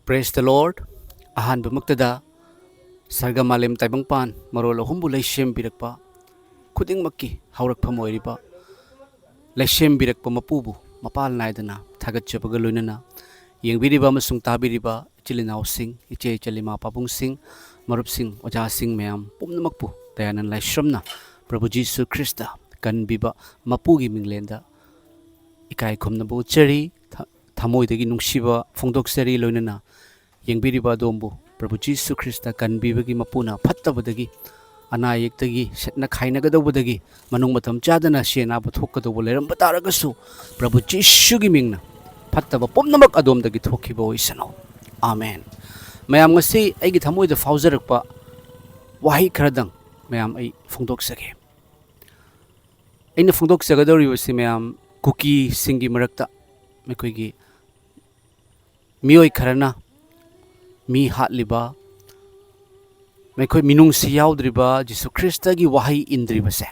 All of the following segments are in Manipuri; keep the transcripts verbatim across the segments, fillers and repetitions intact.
Praise the Lord. ꯑꯍꯥꯟꯕꯃꯛꯇꯗ ꯁꯔꯒ ꯃꯥꯂꯦꯝ ꯇꯥꯏꯕꯪꯄꯥꯟ ꯃꯔꯣꯜ ꯑꯍꯨꯝꯕꯨ ꯂꯩꯁꯦꯝꯕꯤꯔꯛꯄ ꯈꯨꯗꯤꯡꯃꯛꯀꯤ ꯍꯧꯔꯛꯐꯝ ꯑꯣꯏꯔꯤꯕ ꯂꯩꯁꯦꯝꯕꯤꯔꯛꯄ ꯃꯄꯨꯕꯨ ꯃꯄꯥꯜ ꯅꯥꯏꯗꯅ ꯊꯥꯒꯠꯆꯕꯒ ꯂꯣꯏꯅꯅ, ꯌꯦꯡꯕꯤꯔꯤꯕ ꯑꯃꯁꯨꯡ ꯇꯥꯕꯤꯔꯤꯕ ꯏꯆꯤꯜ ꯏꯅꯥꯎꯁꯤꯡ, ꯏꯆꯦ ꯏꯆꯜ ꯏꯃꯥ ꯄꯥꯕꯨꯡꯁꯤꯡ, ꯃꯔꯨꯞꯁꯤꯡ, ꯑꯣꯖꯥꯁꯤꯡ ꯃꯌꯥꯝ ꯄꯨꯝꯅꯃꯛꯄꯨ ꯗꯌꯥꯅꯟ ꯂꯥꯏꯁ꯭ꯔꯝꯅ ꯄ꯭ꯔꯚꯨ ꯖꯤꯁꯨ ꯈ꯭ꯔꯤꯁꯇ ꯀꯟꯕꯤꯕ ꯃꯄꯨꯒꯤ ꯃꯤꯡꯂꯦꯟꯗ ꯏꯀꯥꯏ ꯈꯨꯝꯅꯕ ꯎꯠꯆꯔꯤ꯫ ꯊ-, ꯊꯃꯣꯏꯗꯒꯤ ꯅꯨꯡꯁꯤꯕ ꯐꯣꯡꯗꯣꯛꯆꯔꯤ꯫ ꯂꯣꯏꯅꯅ ꯌꯦꯡꯕꯤꯔꯤꯕ ꯑꯗꯣꯝꯕꯨ ꯄ꯭ꯔꯚꯨ ꯖꯤꯁꯨ ꯈ꯭ꯔꯤꯁꯇ ꯀꯟꯕꯤꯕꯒꯤ ꯃꯄꯨꯅ ꯐꯠꯇꯕꯗꯒꯤ, ꯑꯅꯥ ꯑꯌꯦꯛꯇꯒꯤ, ꯁꯦꯠꯅ ꯈꯥꯏꯅꯒꯗꯧꯕꯗꯒꯤ, ꯃꯅꯨꯡ ꯃꯇꯝ ꯆꯥꯗꯅ ꯁꯦ ꯑꯅꯥꯕ ꯊꯣꯛꯀꯗꯧꯕ ꯂꯩꯔꯝꯕ ꯇꯥꯔꯒꯁꯨ, ꯄ꯭ꯔꯚꯨ ꯖꯤꯁꯨꯒꯤ ꯃꯤꯡꯅ ꯐꯠꯇꯕ ꯄꯨꯝꯅꯃꯛ ꯑꯗꯣꯝꯗꯒꯤ ꯊꯣꯛꯈꯤꯕ ꯑꯣꯏꯁꯅꯨ꯫ ꯑꯥꯃꯦꯟ꯫ ꯃꯌꯥꯝ, ꯉꯁꯤ ꯑꯩꯒꯤ ꯊꯃꯣꯏꯗ ꯐꯥꯎꯖꯔꯛꯄ ꯋꯥꯍꯩ ꯈꯔꯗꯪ ꯃꯌꯥꯝ ꯑꯩ ꯐꯣꯡꯗꯣꯛꯆꯒꯦ꯫ ꯑꯩꯅ ꯐꯣꯡꯗꯣꯛꯆꯒꯗꯧꯔꯤꯕꯁꯤ, ꯃꯌꯥꯝ, ꯀꯨꯀꯤꯁꯤꯡꯒꯤ ꯃꯔꯛꯇ ꯑꯩꯈꯣꯏꯒꯤ ꯃꯤꯑꯣꯏ ꯈꯔꯅ ꯃꯤ ꯍꯥꯠꯂꯤꯕ, ꯃꯈꯣꯏ ꯃꯤꯅꯨꯡꯁꯤ ꯌꯥꯎꯗ꯭ꯔꯤꯕ, ꯖꯤꯁꯨ ꯈ꯭ꯔꯤꯁꯇꯒꯤ ꯋꯥꯍꯩ ꯏꯟꯗ꯭ꯔꯤꯕꯁꯦ,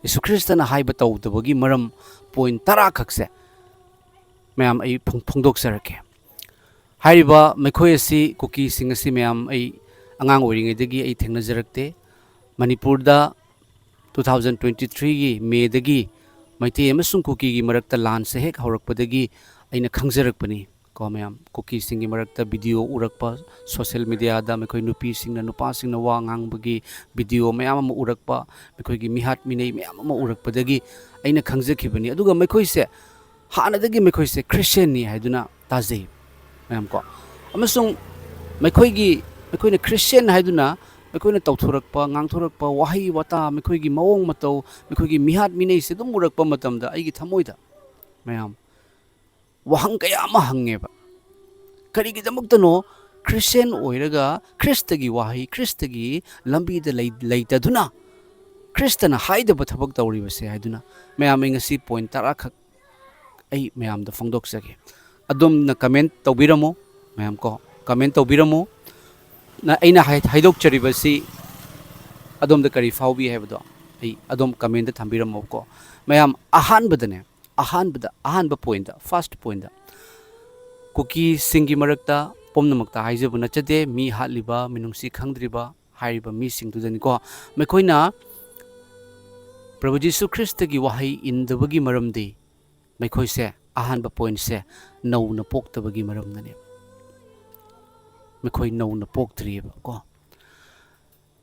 ꯖꯤꯁꯨ ꯈ꯭ꯔꯤꯁꯇꯅ ꯍꯥꯏꯕ ꯇꯧꯗꯕꯒꯤ ꯃꯔꯝ ꯄꯣꯏꯟ ꯇꯔꯥ ꯈꯛꯁꯦ, ꯃꯌꯥꯝ, ꯑꯩ ꯐꯣꯡ-, ꯐꯣꯡꯗꯣꯛꯆꯔꯛꯀꯦ꯫ ꯍꯥꯏꯔꯤꯕ ꯃꯈꯣꯏ ꯑꯁꯤ, ꯀꯨꯀꯤꯁꯤꯡ ꯑꯁꯤ, ꯃꯌꯥꯝ, ꯑꯩ ꯑꯉꯥꯡ ꯑꯣꯏꯔꯤꯉꯩꯗꯒꯤ ꯑꯩ ꯊꯦꯡꯅꯖꯔꯛꯇꯦ꯫ ꯃꯅꯤꯄꯨꯔꯗ two thousand twenty threeꯒꯤ ꯃꯦꯗꯒꯤ ꯃꯩꯇꯩ ꯑꯃꯁꯨꯡ ꯀꯨꯀꯤꯒꯤ ꯃꯔꯛꯇ ꯂꯥꯟꯁꯦ ꯍꯦꯛ ꯍꯧꯔꯛꯄꯗꯒꯤ ꯑꯩꯅ ꯈꯪꯖꯔꯛꯄꯅꯤ꯫ ꯀꯣ ꯃꯌꯥꯝ, ꯀꯨꯀꯤꯁꯤꯡꯒꯤ ꯃꯔꯛꯇ ꯚꯤꯗꯤꯑꯣ ꯎꯔꯛꯄ, ꯁꯣꯁꯦꯜ ꯃꯦꯗꯤꯌꯥꯗ ꯃꯈꯣꯏ ꯅꯨꯄꯤꯁꯤꯡꯅ ꯅꯨꯄꯥꯁꯤꯡꯅ ꯋꯥ ꯉꯥꯡꯕꯒꯤ ꯚꯤꯗꯤꯑꯣ ꯃꯌꯥꯝ ꯑꯃ ꯎꯔꯛꯄ, ꯃꯈꯣꯏꯒꯤ ꯃꯤꯍꯥꯠ ꯃꯤꯅꯩ ꯃꯌꯥꯝ ꯑꯃ ꯎꯔꯛꯄꯗꯒꯤ ꯑꯩꯅ ꯈꯪꯖꯈꯤꯕꯅꯤ꯫ ꯑꯗꯨꯒ ꯃꯈꯣꯏꯁꯦ ꯍꯥꯟꯅꯗꯒꯤ ꯃꯈꯣꯏꯁꯦ ꯈ꯭ꯔꯤꯁꯇꯤꯌꯥꯟꯅꯤ ꯍꯥꯏꯗꯨꯅ ꯇꯥꯖꯩ, ꯃꯌꯥꯝ ꯀꯣ꯫ ꯑꯃꯁꯨꯡ ꯃꯈꯣꯏꯒꯤ, ꯃꯈꯣꯏꯅ ꯈ꯭ꯔꯤꯁꯇꯤꯌꯥꯟ ꯍꯥꯏꯗꯨꯅ ꯃꯈꯣꯏꯅ ꯇꯧꯊꯣꯔꯛꯄ, ꯉꯥꯡꯊꯣꯔꯛꯄ ꯋꯥꯍꯩ ꯋꯥꯇꯥ, ꯃꯈꯣꯏꯒꯤ ꯃꯑꯣꯡ ꯃꯇꯧ, ꯃꯈꯣꯏꯒꯤ ꯃꯤꯍꯥꯠ ꯃꯤꯅꯩꯁꯦ ꯑꯗꯨꯝ ꯎꯔꯛꯄ ꯃꯇꯝꯗ ꯑꯩꯒꯤ ꯊꯃꯣꯏꯗ, ꯃꯌꯥꯝ, ꯋꯥꯍꯪ ꯀꯌꯥ ꯑꯃ ꯍꯪꯉꯦꯕ꯫ ꯀꯔꯤꯒꯤꯗꯃꯛꯇꯅꯣ ꯈ꯭ꯔꯤꯁꯇꯤꯌꯥꯟ ꯑꯣꯏꯔꯒ ꯈ꯭ꯔꯤꯁꯇꯒꯤ ꯋꯥꯍꯩ, ꯈ꯭ꯔꯤꯁꯇꯒꯤ ꯂꯝꯕꯤꯗ ꯂꯩ-, ꯂꯩꯇꯗꯨꯅ ꯈ꯭ꯔꯤꯁꯇꯅ ꯍꯥꯏꯗꯕ ꯊꯕꯛ ꯇꯧꯔꯤꯕꯁꯦ ꯍꯥꯏꯗꯨꯅ? ꯃꯌꯥꯝ, ꯑꯩ ꯉꯁꯤ ꯄꯣꯏꯟ ꯇꯔꯥ ꯈꯛ ꯑꯩ ꯃꯌꯥꯝꯗ ꯐꯣꯡꯗꯣꯛꯆꯒꯦ꯫ ꯑꯗꯣꯝꯅ ꯀꯃꯦꯟ ꯇꯧꯕꯤꯔꯝꯃꯨ, ꯃꯌꯥꯝ ꯀꯣ, ꯀꯃꯦꯟ ꯇꯧꯕꯤꯔꯝꯃꯨ꯫ ꯅ-, ꯑꯩꯅ ꯍꯥꯏ-, ꯍꯥꯏꯗꯣꯛꯆꯔꯤꯕꯁꯤ ꯑꯗꯣꯝꯗ ꯀꯔꯤ ꯐꯥꯎꯕꯤ ꯍꯥꯏꯕꯗꯣ ꯑꯩ ꯑꯗꯣꯝ ꯀꯃꯦꯟꯗ ꯊꯝꯕꯤꯔꯝꯃꯨꯀꯣ꯫ ꯃꯌꯥꯝ, ꯑꯍꯥꯟꯕꯗꯅꯦ, ꯑꯍꯥꯟꯕꯗ, ꯑꯍꯥꯟꯕ ꯄꯣꯏꯟꯗ, ꯐꯥꯔꯁ ꯄꯣꯏꯟꯗ, ꯀꯨꯀꯤꯁꯤꯡꯒꯤ ꯃꯔꯛꯇ ꯄꯨꯝꯅꯃꯛꯇ ꯍꯥꯏꯖꯕ ꯅꯠꯆꯗꯦ, ꯃꯤ ꯍꯥꯠꯂꯤꯕ, ꯃꯤꯅꯨꯡꯁꯤ ꯈꯪꯗ꯭ꯔꯤꯕ ꯍꯥꯏꯔꯤꯕ ꯃꯤꯁꯤꯡꯗꯨꯗꯅꯤꯀꯣ꯫ ꯃꯈꯣꯏꯅ ꯄ꯭ꯔꯚꯨ ꯖꯤꯁꯨ ꯈ꯭ꯔꯤꯁꯇꯒꯤ ꯋꯥꯍꯩ ꯏꯟꯗꯕꯒꯤ ꯃꯔꯝꯗꯤ ꯃꯈꯣꯏꯁꯦ, ꯑꯍꯥꯟꯕ ꯄꯣꯏꯟꯁꯦ, ꯅꯧꯅ ꯄꯣꯛꯇꯕꯒꯤ ꯃꯔꯝꯅꯅꯦ꯫ ꯃꯈꯣꯏ ꯅꯧꯅ ꯄꯣꯛꯇ꯭ꯔꯤꯑꯕ ꯀꯣ꯫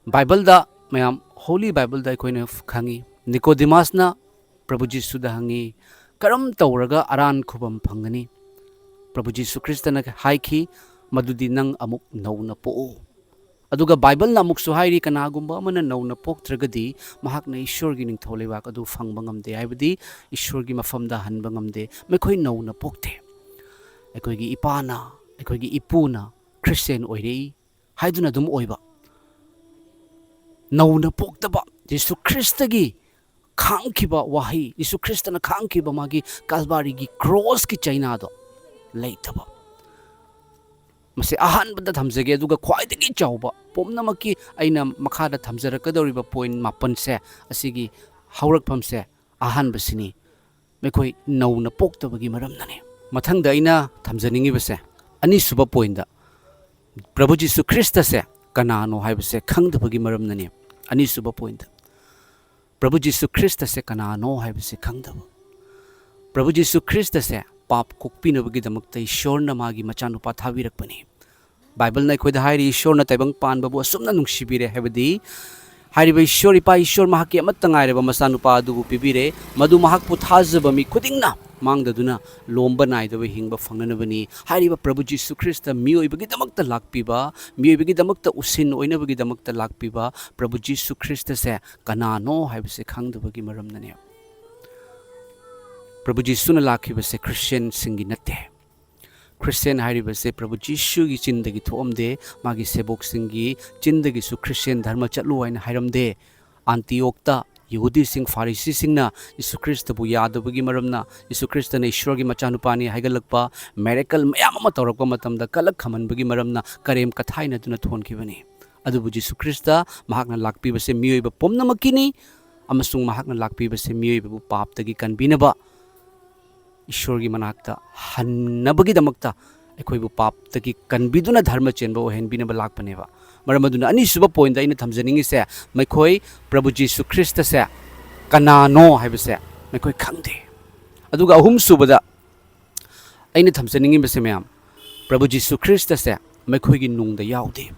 ꯕꯥꯏꯕꯜꯗ, ꯃꯌꯥꯝ, ꯍꯣꯂꯤ ꯕꯥꯏꯕꯜꯗ ꯑꯩꯈꯣꯏꯅ ꯈꯪꯉꯤ, ꯅꯤꯀꯣꯗꯤꯃꯥꯁꯅ ꯄ꯭ꯔꯚꯨ ꯖꯤꯁꯨꯗ ꯍꯪꯉꯤ, "ꯀꯔꯝ ꯇꯧꯔꯒ ꯑꯔꯥꯟ ꯈꯨꯕꯝ ꯐꯪꯒꯅꯤ?" ꯄ꯭ꯔꯚꯨ ꯖꯤꯁꯨ ꯈ꯭ꯔꯤꯁꯇꯅ ꯍꯥꯏꯈꯤ, "ꯃꯗꯨꯗꯤ ꯅꯪ ꯑꯃꯨꯛ ꯅꯧꯅ ꯄꯣꯛꯎ"꯫ ꯑꯗꯨꯒ ꯕꯥꯏꯕꯜꯅ ꯑꯃꯨꯛꯁꯨ ꯍꯥꯏꯔꯤ, "ꯀꯅꯥꯒꯨꯝꯕ ꯑꯃꯅ ꯅꯧꯅ ꯄꯣꯛꯇ꯭ꯔꯒꯗꯤ ꯃꯍꯥꯛꯅ ꯏꯁꯣꯔꯒꯤ ꯅꯤꯡꯊꯧ ꯂꯩꯕꯥꯛ ꯑꯗꯨ ꯐꯪꯕ ꯉꯝꯗꯦ", ꯍꯥꯏꯕꯗꯤ ꯏꯁꯣꯔꯒꯤ ꯃꯐꯝꯗ ꯍꯟꯕ ꯉꯝꯗꯦ꯫ ꯃꯈꯣꯏ ꯅꯧꯅ ꯄꯣꯛꯇꯦ꯫ ꯑꯩꯈꯣꯏꯒꯤ ꯏꯄꯥꯅ, ꯑꯩꯈꯣꯏꯒꯤ ꯏꯄꯨꯅ ꯈ꯭ꯔꯤꯁꯇꯦꯟ ꯑꯣꯏꯔꯛꯏ ꯍꯥꯏꯗꯨꯅ ꯑꯗꯨꯝ ꯑꯣꯏꯕ꯫ ꯅꯧꯅ ꯄꯣꯛꯇꯕ, ꯖꯤꯁꯨ ꯈ꯭ꯔꯤꯁꯇꯒꯤ ꯈꯥꯡꯈꯤꯕ ꯋꯥꯍꯩ, ꯖꯤꯁꯨ ꯈ꯭ꯔꯤꯁꯇꯅ ꯈꯥꯡꯈꯤꯕ ꯃꯥꯒꯤ ꯀꯜꯚꯥꯔꯤꯒꯤ ꯀ꯭ꯔꯣꯁꯀꯤ ꯆꯩꯅꯥꯗꯣ ꯂꯩꯇꯕ꯫ ꯃꯁꯤ ꯑꯍꯥꯟꯕꯗ ꯊꯝꯖꯒꯦ, ꯑꯗꯨꯒ ꯈ꯭ꯋꯥꯏꯗꯒꯤ ꯆꯥꯎꯕ ꯄꯨꯝꯅꯃꯛꯀꯤ ꯑꯩꯅ ꯃꯈꯥꯗ ꯊꯝꯖꯔꯛꯀꯗꯧꯔꯤꯕ ꯄꯣꯏꯟ ꯃꯥꯄꯟꯁꯦ, ꯑꯁꯤꯒꯤ ꯍꯧꯔꯛꯐꯝꯁꯦ ꯑꯍꯥꯟꯕꯁꯤꯅꯤ꯫ ꯃꯈꯣꯏ ꯅꯧꯅ ꯄꯣꯛꯇꯕꯒꯤ ꯃꯔꯝꯅꯅꯤ꯫ ꯃꯊꯪꯗ ꯑꯩꯅ ꯊꯝꯖꯅꯤꯡꯉꯤꯕꯁꯦ, ꯑꯅꯤꯁꯨꯕ ꯄꯣꯏꯟꯗ, ꯄ꯭ꯔꯚꯨ ꯖꯤꯁꯨ ꯈ꯭ꯔꯤꯁꯇꯁꯦ ꯀꯅꯥꯅꯣ ꯍꯥꯏꯕꯁꯦ ꯈꯪꯗꯕꯒꯤ ꯃꯔꯝꯅꯅꯤ꯫ ꯑꯅꯤꯁꯨꯕ ꯄꯣꯏꯟꯗ, ꯄ꯭ꯔꯚꯨ ꯖꯤꯁꯨ ꯈ꯭ꯔꯤꯁꯇꯁꯦ ꯀꯅꯥꯅꯣ ꯍꯥꯏꯕꯁꯦ ꯈꯪꯗꯕ꯫ ꯄ꯭ꯔꯚꯨ ꯖꯤꯁꯨ ꯈ꯭ꯔꯤꯁꯇꯁꯦ ꯄꯥꯞ ꯀꯣꯛꯄꯤꯅꯕꯒꯤꯗꯃꯛꯇ ꯏꯁꯣꯔꯅ ꯃꯥꯒꯤ ꯃꯆꯥꯅꯨꯄꯥ ꯊꯥꯕꯤꯔꯛꯄꯅꯤ꯫ ꯕꯥꯏꯕꯜꯅ ꯑꯩꯈꯣꯏꯗ ꯍꯥꯏꯔꯤ, "ꯏꯁꯣꯔꯅ ꯇꯥꯏꯕꯪ ꯄꯥꯟꯕꯕꯨ ꯑꯁꯨꯝꯅ ꯅꯨꯡꯁꯤꯕꯤꯔꯦ", ꯍꯥꯏꯕꯗꯤ, ꯍꯥꯏꯔꯤꯕ ꯏꯁꯣꯔ ꯏꯄꯥ, ꯏꯁꯣꯔ ꯃꯍꯥꯛꯀꯤ ꯑꯃꯠꯇ ꯉꯥꯏꯔꯕ ꯃꯆꯥꯅꯨꯄꯥ ꯑꯗꯨꯕꯨ ꯄꯤꯕꯤꯔꯦ, ꯃꯗꯨ ꯃꯍꯥꯛꯄꯨ ꯊꯥꯖꯕ ꯃꯤ ꯈꯨꯗꯤꯡꯅ ꯃꯥꯡꯗꯗꯨꯅ ꯂꯣꯝꯕ ꯅꯥꯏꯗꯕ ꯍꯤꯡꯕ ꯐꯪꯅꯅꯕꯅꯤ꯫ ꯍꯥꯏꯔꯤꯕ ꯄ꯭ꯔꯚꯨ ꯖꯤꯁꯨ ꯈ꯭ꯔꯤꯁꯇ ꯃꯤꯑꯣꯏꯕꯒꯤꯗꯃꯛꯇ ꯂꯥꯛꯄꯤꯕ, ꯃꯤꯑꯣꯏꯕꯒꯤꯗꯃꯛꯇ ꯎꯁꯤꯟ ꯑꯣꯏꯅꯕꯒꯤꯗꯃꯛꯇ ꯂꯥꯛꯄꯤꯕ ꯄ꯭ꯔꯚꯨ ꯖꯤꯁꯨ ꯈ꯭ꯔꯤꯁꯇꯁꯦ ꯀꯅꯥꯅꯣ ꯍꯥꯏꯕꯁꯦ ꯈꯪꯗꯕꯒꯤ ꯃꯔꯝꯅꯅꯦ꯫ ꯄ꯭ꯔꯚꯨ ꯖꯤꯁꯨꯅ ꯂꯥꯛꯈꯤꯕꯁꯦ ꯈ꯭ꯔꯤꯁꯇꯤꯌꯟꯁꯤꯡꯒꯤ ꯅꯠꯇꯦ꯫ ꯈ꯭ꯔꯤꯁꯇꯤꯌꯟ ꯍꯥꯏꯔꯤꯕꯁꯦ ꯄ꯭ꯔꯚꯨ ꯖꯤꯁꯨꯒꯤ ꯆꯤꯟꯗꯒꯤ ꯊꯣꯛꯑꯝꯗꯦ, ꯃꯥꯒꯤ ꯁꯦꯕꯣꯛꯁꯤꯡꯒꯤ ꯆꯤꯟꯗꯒꯤꯁꯨ ꯈ꯭ꯔꯤꯁꯇꯤꯌꯟ ꯙꯔꯃ ꯆꯠꯂꯨ ꯍꯥꯏꯅ ꯍꯥꯏꯔꯝꯗꯦ꯫ ꯑꯟꯇꯤꯌꯣꯛꯇ ꯌꯍꯨꯗꯤꯁꯤꯡ, ꯐꯥꯔꯤꯁꯤꯁꯤꯡꯅ ꯖꯤꯁꯨ ꯈ꯭ꯔꯤꯁꯇꯕꯨ ꯌꯥꯗꯕꯒꯤ ꯃꯔꯝꯅ, ꯖꯤꯁꯨ ꯈ꯭ꯔꯤꯁꯇꯅ ꯏꯁꯣꯔꯒꯤ ꯃꯆꯥꯅꯨꯄꯥꯅꯤ ꯍꯥꯏꯒꯠꯂꯛꯄ, ꯃꯦꯔꯦꯀꯜ ꯃꯌꯥꯝ ꯑꯃ ꯇꯧꯔꯛꯄ ꯃꯇꯝꯗ ꯀꯂꯛ ꯈꯝꯍꯟꯕꯒꯤ ꯃꯔꯝꯅ ꯀꯔꯦꯝ ꯀꯊꯥꯏꯅꯗꯨꯅ ꯊꯣꯟꯈꯤꯕꯅꯤ꯫ ꯑꯗꯨꯕꯨ ꯖꯤꯁꯨ ꯈ꯭ꯔꯤꯁꯇ ꯃꯍꯥꯛꯅ ꯂꯥꯛꯄꯤꯕꯁꯦ ꯃꯤꯑꯣꯏꯕ ꯄꯨꯝꯅꯃꯛꯀꯤꯅꯤ, ꯑꯃꯁꯨꯡ ꯃꯍꯥꯛꯅ ꯂꯥꯛꯄꯤꯕꯁꯦ ꯃꯤꯑꯣꯏꯕꯕꯨ ꯄꯥꯞꯇꯒꯤ ꯀꯟꯕꯤꯅꯕ, ꯏꯁꯣꯔꯒꯤ ꯃꯅꯥꯛꯇ ꯍꯟꯅꯕꯒꯤꯗꯃꯛꯇ, ꯑꯩꯈꯣꯏꯕꯨ ꯄꯥꯞꯇꯒꯤ ꯀꯟꯕꯤꯗꯨꯅ ꯙꯔꯃ ꯆꯦꯟꯕ ꯑꯣꯏꯍꯟꯕꯤꯅꯕ ꯂꯥꯛꯄꯅꯦꯕ꯫ ꯃꯔꯝ ꯑꯗꯨꯅ ꯑꯅꯤꯁꯨꯕ ꯄꯣꯏꯟꯗ ꯑꯩꯅ ꯊꯝꯖꯅꯤꯡꯉꯤꯁꯦ, ꯃꯈꯣꯏ ꯄ꯭ꯔꯚꯨ ꯖꯤꯁꯨ ꯈ꯭ꯔꯤꯁꯇꯁꯦ ꯀꯅꯥꯅꯣ ꯍꯥꯏꯕꯁꯦ ꯃꯈꯣꯏ ꯈꯪꯗꯦ꯫ ꯑꯗꯨꯒ ꯑꯍꯨꯝꯁꯨꯕꯗ ꯑꯩꯅ ꯊꯝꯖꯅꯤꯡꯉꯤꯕꯁꯦ ꯃꯌꯥꯝ, ꯄ꯭ꯔꯚꯨ ꯖꯤꯁꯨ ꯈ꯭ꯔꯤꯁꯇꯁꯦ ꯃꯈꯣꯏꯒꯤ ꯅꯨꯡꯗ ꯌꯥꯎꯗꯦ꯫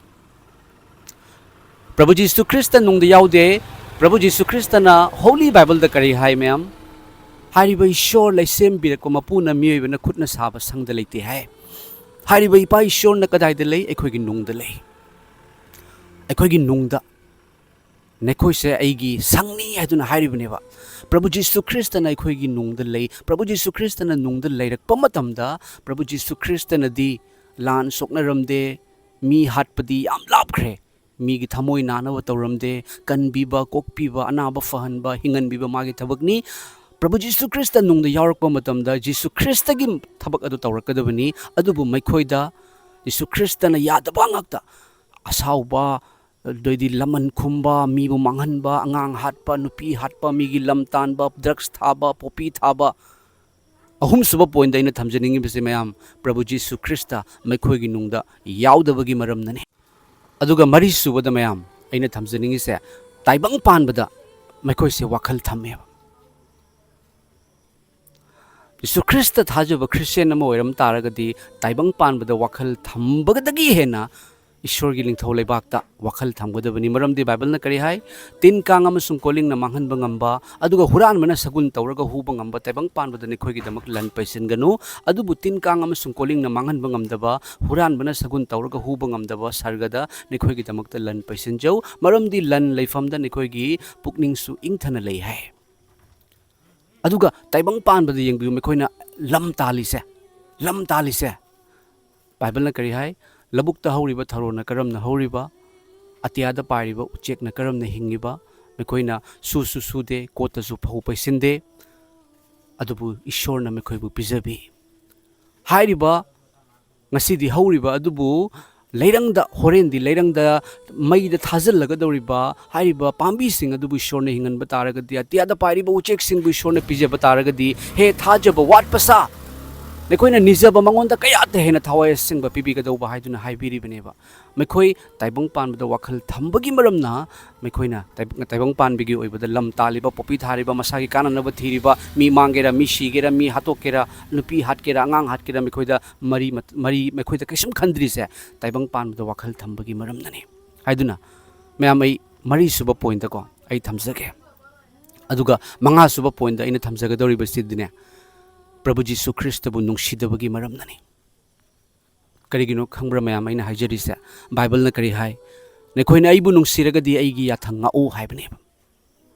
ꯄ꯭ꯔꯚꯨ ꯖꯤꯁꯨ ꯈ꯭ꯔꯤꯁꯇ ꯅꯨꯡꯗ ꯌꯥꯎꯗꯦ꯫ ꯄ꯭ꯔꯚꯨ ꯖꯤꯁꯨ ꯈ꯭ꯔꯤꯁꯇꯅ ꯍꯣꯂꯤ ꯕꯥꯏꯕꯜꯗ ꯀꯔꯤ ꯍꯥꯏ ꯃꯌꯥꯝ? ꯍꯥꯏꯔꯤꯕ ꯏꯁꯣꯔ ꯂꯩꯁꯦꯝꯕꯤꯔꯛꯄ ꯃꯄꯨꯅ ꯃꯤꯑꯣꯏꯕꯅ ꯈꯨꯠꯅ ꯁꯥꯕ ꯁꯪꯗ ꯂꯩꯇꯦ ꯍꯥꯏ꯫ ꯍꯥꯏꯔꯤꯕ ꯏꯄꯥ ꯏꯁꯣꯔꯅ ꯀꯗꯥꯏꯗ ꯂꯩ? ꯑꯩꯈꯣꯏꯒꯤ ꯅꯨꯡꯗ ꯂꯩ꯫ ꯑꯩꯈꯣꯏꯒꯤ ꯅꯨꯡꯗ꯫ "ꯅꯈꯣꯏꯁꯦ ꯑꯩꯒꯤ ꯁꯪꯅꯤ" ꯍꯥꯏꯗꯨꯅ ꯍꯥꯏꯔꯤꯕꯅꯦꯕ꯫ ꯄ꯭ꯔꯚꯨ ꯖꯤꯁꯨ ꯈ꯭ꯔꯤꯁꯇꯅ ꯑꯩꯈꯣꯏꯒꯤ ꯅꯨꯡꯗ ꯂꯩ꯫ ꯄ꯭ꯔꯚꯨ ꯖꯤꯁꯨ ꯈ꯭ꯔꯤꯁꯇꯅ ꯅꯨꯡꯗ ꯂꯩꯔꯛꯄ ꯃꯇꯝꯗ ꯄ꯭ꯔꯚꯨ ꯖꯤꯁꯨ ꯈ꯭ꯔꯤꯁꯇꯅꯗꯤ ꯂꯥꯟ ꯁꯣꯛꯅꯔꯝꯗꯦ, ꯃꯤ ꯍꯥꯠꯄꯗꯤ ꯌꯥꯝ ꯂꯥꯞꯈ꯭ꯔꯦ, ꯃꯤꯒꯤ ꯊꯃꯣꯏ ꯅꯥꯅꯕ ꯇꯧꯔꯝꯗꯦ, ꯀꯟꯕꯤꯕ, ꯀꯣꯛꯄꯤꯕ, ꯑꯅꯥꯕ ꯐꯍꯟꯕ, ꯍꯤꯡꯍꯟꯕꯤꯕ ꯃꯥꯒꯤ ꯊꯕꯛꯅꯤ꯫ ꯄ꯭ꯔꯚꯨ ꯖꯤꯁꯨ ꯈ꯭ꯔꯤꯁꯇ ꯅꯨꯡꯗ ꯌꯥꯎꯔꯛꯄ ꯃꯇꯝꯗ ꯖꯤꯁꯨ ꯈ꯭ꯔꯤꯁꯇꯒꯤ ꯊꯕꯛ ꯑꯗꯨ ꯇꯧꯔꯛꯀꯗꯕꯅꯤ꯫ ꯑꯗꯨꯕꯨ ꯃꯈꯣꯏꯗ ꯖꯤꯁꯨ ꯈ꯭ꯔꯤꯁꯇꯅ ꯌꯥꯗꯕ ꯉꯥꯛꯇ, ꯑꯁꯥꯎꯕ, ꯑꯗꯩꯗꯤ ꯂꯃꯟ ꯈꯨꯝꯕ, ꯃꯤꯕꯨ ꯃꯥꯡꯍꯟꯕ, ꯑꯉꯥꯡ ꯍꯥꯠꯄ, ꯅꯨꯄꯤ ꯍꯥꯠꯄ, ꯃꯤꯒꯤ ꯂꯝ ꯇꯥꯟꯕ, ꯗ꯭ꯔꯒꯁ ꯊꯥꯕ, ꯄꯣꯄꯤ ꯊꯥꯕ꯫ ꯑꯍꯨꯝꯁꯨꯕ ꯄꯣꯏꯟꯗ ꯑꯩꯅ ꯊꯝꯖꯅꯤꯡꯉꯤꯕꯁꯦ ꯃꯌꯥꯝ, ꯄ꯭ꯔꯚꯨ ꯖꯤꯁꯨ ꯈ꯭ꯔꯤꯁꯇ ꯃꯈꯣꯏꯒꯤ ꯅꯨꯡꯗ ꯌꯥꯎꯗꯕꯒꯤ ꯃꯔꯝꯅꯅꯤ꯫ ꯑꯗꯨꯒ ꯃꯔꯤꯁꯨꯕꯗ ꯃꯌꯥꯝ ꯑꯩꯅ ꯊꯝꯖꯅꯤꯡꯉꯤꯁꯦ, ꯇꯥꯏꯕꯪ ꯄꯥꯟꯕꯗ ꯃꯈꯣꯏꯁꯦ ꯋꯥꯈꯜ ꯊꯝꯃꯦꯕ꯫ ꯖꯤꯁꯨ ꯈ꯭ꯔꯤꯁꯇ ꯊꯥꯖꯕ ꯈ꯭ꯔꯤꯁꯇꯤꯌꯥꯟ ꯑꯃ ꯑꯣꯏꯔꯝ ꯇꯥꯔꯒꯗꯤ, ꯇꯥꯏꯕꯪ ꯄꯥꯟꯕꯗ ꯋꯥꯈꯜ ꯊꯝꯕꯗꯒꯤ ꯍꯦꯟꯅ ꯏꯁꯣꯔꯒꯤ ꯅꯤꯡꯊꯧ ꯂꯩꯕꯥꯛꯇ ꯋꯥꯈꯜ ꯊꯝꯒꯗꯕꯅꯤ꯫ ꯃꯔꯝꯗꯤ ꯕꯥꯏꯕꯜꯅ ꯀꯔꯤ ꯍꯥꯏ? "ꯇꯤꯟ ꯀꯥꯡ ꯑꯃꯁꯨꯡ ꯀꯣꯂꯤꯡꯅ ꯃꯥꯡꯍꯟꯕ ꯉꯝꯕ, ꯑꯗꯨꯒ ꯍꯨꯔꯥꯟꯕꯅ ꯁꯒꯨꯟ ꯇꯧꯔꯒ ꯍꯨꯕ ꯉꯝꯕ ꯇꯥꯏꯕꯪ ꯄꯥꯟꯕꯗ ꯅꯈꯣꯏꯒꯤꯗꯃꯛ ꯂꯟ ꯄꯩꯁꯤꯟꯒꯅꯨ꯫ ꯑꯗꯨꯕꯨ ꯇꯤꯟ ꯀꯥꯡ ꯑꯃꯁꯨꯡ ꯀꯣꯂꯤꯡꯅ ꯃꯥꯡꯍꯟꯕ ꯉꯝꯗꯕ, ꯍꯨꯔꯥꯟꯕꯅ ꯁꯒꯨꯟ ꯇꯧꯔꯒ ꯍꯨꯕ ꯉꯝꯗꯕ ꯁꯔꯒꯗ ꯅꯈꯣꯏꯒꯤꯗꯃꯛꯇ ꯂꯟ ꯄꯩꯁꯤꯟꯖꯧ, ꯃꯔꯝꯗꯤ ꯂꯟ ꯂꯩꯐꯝꯗ ꯅꯈꯣꯏꯒꯤ ꯄꯨꯛꯅꯤꯡꯁꯨ ꯏꯪꯊꯅ ꯂꯩ" ꯍꯥꯏ꯫ ꯑꯗꯨꯒ ꯇꯥꯏꯕꯪ ꯄꯥꯟꯕꯗ ꯌꯦꯡꯕꯤꯌꯨ, ꯃꯈꯣꯏꯅ ꯂꯝ ꯇꯥꯜꯂꯤꯁꯦ, ꯂꯝ ꯇꯥꯜꯂꯤꯁꯦ꯫ ꯕꯥꯏꯕꯜꯅ ꯀꯔꯤ ꯍꯥꯏ? "ꯂꯧꯕꯨꯛꯇ ꯍꯧꯔꯤꯕ ꯊꯔꯣꯅ ꯀꯔꯝꯅ ꯍꯧꯔꯤꯕ, ꯑꯇꯤꯌꯥꯗ ꯄꯥꯏꯔꯤꯕ ꯎꯆꯦꯛꯅ ꯀꯔꯝꯅ ꯍꯤꯡꯉꯤꯕ, ꯃꯈꯣꯏꯅ ꯁꯨꯁꯨ ꯁꯨꯗꯦ, ꯀꯣꯠꯇꯁꯨ ꯐꯧ ꯄꯩꯁꯤꯟꯗꯦ, ꯑꯗꯨꯕꯨ ꯏꯁꯣꯔꯅ ꯃꯈꯣꯏꯕꯨ ꯄꯤꯖꯕꯤ"꯫ ꯍꯥꯏꯔꯤꯕ ꯉꯁꯤꯗꯤ ꯍꯧꯔꯤꯕ ꯑꯗꯨꯕꯨ ꯂꯩꯔꯪꯗ, ꯍꯣꯔꯦꯟꯗꯤ ꯂꯩꯔꯪꯗ ꯃꯩꯗ ꯊꯥꯖꯤꯜꯂꯒꯗꯧꯔꯤꯕ ꯍꯥꯏꯔꯤꯕ ꯄꯥꯝꯕꯤꯁꯤꯡ ꯑꯗꯨꯕꯨ ꯏꯁꯣꯔꯅ ꯍꯤꯡꯍꯟꯕ ꯇꯥꯔꯒꯗꯤ, ꯑꯇꯤꯌꯥꯗ ꯄꯥꯏꯔꯤꯕ ꯎꯆꯦꯛꯁꯤꯡꯕꯨ ꯏꯁꯣꯔꯅ ꯄꯤꯖꯕ ꯇꯥꯔꯒꯗꯤ, ꯍꯦ ꯊꯥꯖꯕ ꯋꯥꯠꯄ ꯁꯥ, ꯅꯈꯣꯏꯅ ꯅꯤꯖꯕ ꯃꯉꯣꯟꯗ ꯀꯌꯥꯗ ꯍꯦꯟꯅ ꯊꯋꯥꯏ ꯑꯁꯦꯡꯕ ꯄꯤꯕꯤꯒꯗꯧꯕ ꯍꯥꯏꯗꯨꯅ ꯍꯥꯏꯕꯤꯔꯤꯕꯅꯦꯕ꯫ ꯃꯈꯣꯏ ꯇꯥꯏꯕꯪ ꯄꯥꯟꯕꯗ ꯋꯥꯈꯜ ꯊꯝꯕꯒꯤ ꯃꯔꯝꯅ ꯃꯈꯣꯏꯅ ꯇꯥꯏꯕ-, ꯇꯥꯏꯕꯪ ꯄꯥꯟꯕꯒꯤ ꯑꯣꯏꯕꯗ ꯂꯝ ꯇꯥꯜꯂꯤꯕ, ꯄꯣꯄꯤ ꯊꯥꯔꯤꯕ, ꯃꯁꯥꯒꯤ ꯀꯥꯟꯅꯅꯕ ꯊꯤꯔꯤꯕ, ꯃꯤ ꯃꯥꯡꯒꯦꯔꯥ, ꯃꯤ ꯁꯤꯒꯦꯔꯥ, ꯃꯤ ꯍꯥꯠꯇꯣꯛꯀꯦꯔꯥ, ꯅꯨꯄꯤ ꯍꯥꯠꯀꯦꯔꯥ, ꯑꯉꯥꯡ ꯍꯥꯠꯀꯦꯔꯥ, ꯃꯈꯣꯏꯗ ꯃꯔꯤ ꯃꯠ-, ꯃꯔꯤ, ꯃꯈꯣꯏꯗ ꯀꯩꯁꯨꯝ ꯈꯟꯗ꯭ꯔꯤꯁꯦ ꯇꯥꯏꯕꯪ ꯄꯥꯟꯕꯗ ꯋꯥꯈꯜ ꯊꯝꯕꯒꯤ ꯃꯔꯝꯅꯅꯤ ꯍꯥꯏꯗꯨꯅ꯫ ꯃꯌꯥꯝ, ꯑꯩ ꯃꯔꯤꯁꯨꯕ ꯄꯣꯏꯟꯠꯇꯀꯣ ꯑꯩ ꯊꯝꯖꯒꯦ꯫ ꯑꯗꯨꯒ ꯃꯉꯥꯁꯨꯕ ꯄꯣꯏꯟꯠꯇ ꯑꯩꯅ ꯊꯝꯖꯒꯗꯧꯔꯤꯕꯁꯤꯗꯤꯅꯦ, ꯄ꯭ꯔꯚꯨ ꯖꯤꯁꯨ ꯈ꯭ꯔꯤꯁꯇꯕꯨ ꯅꯨꯡꯁꯤꯗꯕꯒꯤ ꯃꯔꯝꯅꯅꯤ꯫ ꯀꯔꯤꯒꯤꯅꯣ ꯈꯪꯕ꯭ꯔꯥ ꯃꯌꯥꯝ ꯑꯩꯅ ꯍꯥꯏꯖꯔꯤꯁꯦ? ꯕꯥꯏꯕꯜꯅ ꯀꯔꯤ ꯍꯥꯏ? "ꯅꯈꯣꯏꯅ ꯑꯩꯕꯨ ꯅꯨꯡꯁꯤꯔꯒꯗꯤ ꯑꯩꯒꯤ ꯌꯥꯊꯪ ꯉꯥꯛꯎ" ꯍꯥꯏꯕꯅꯦꯕ꯫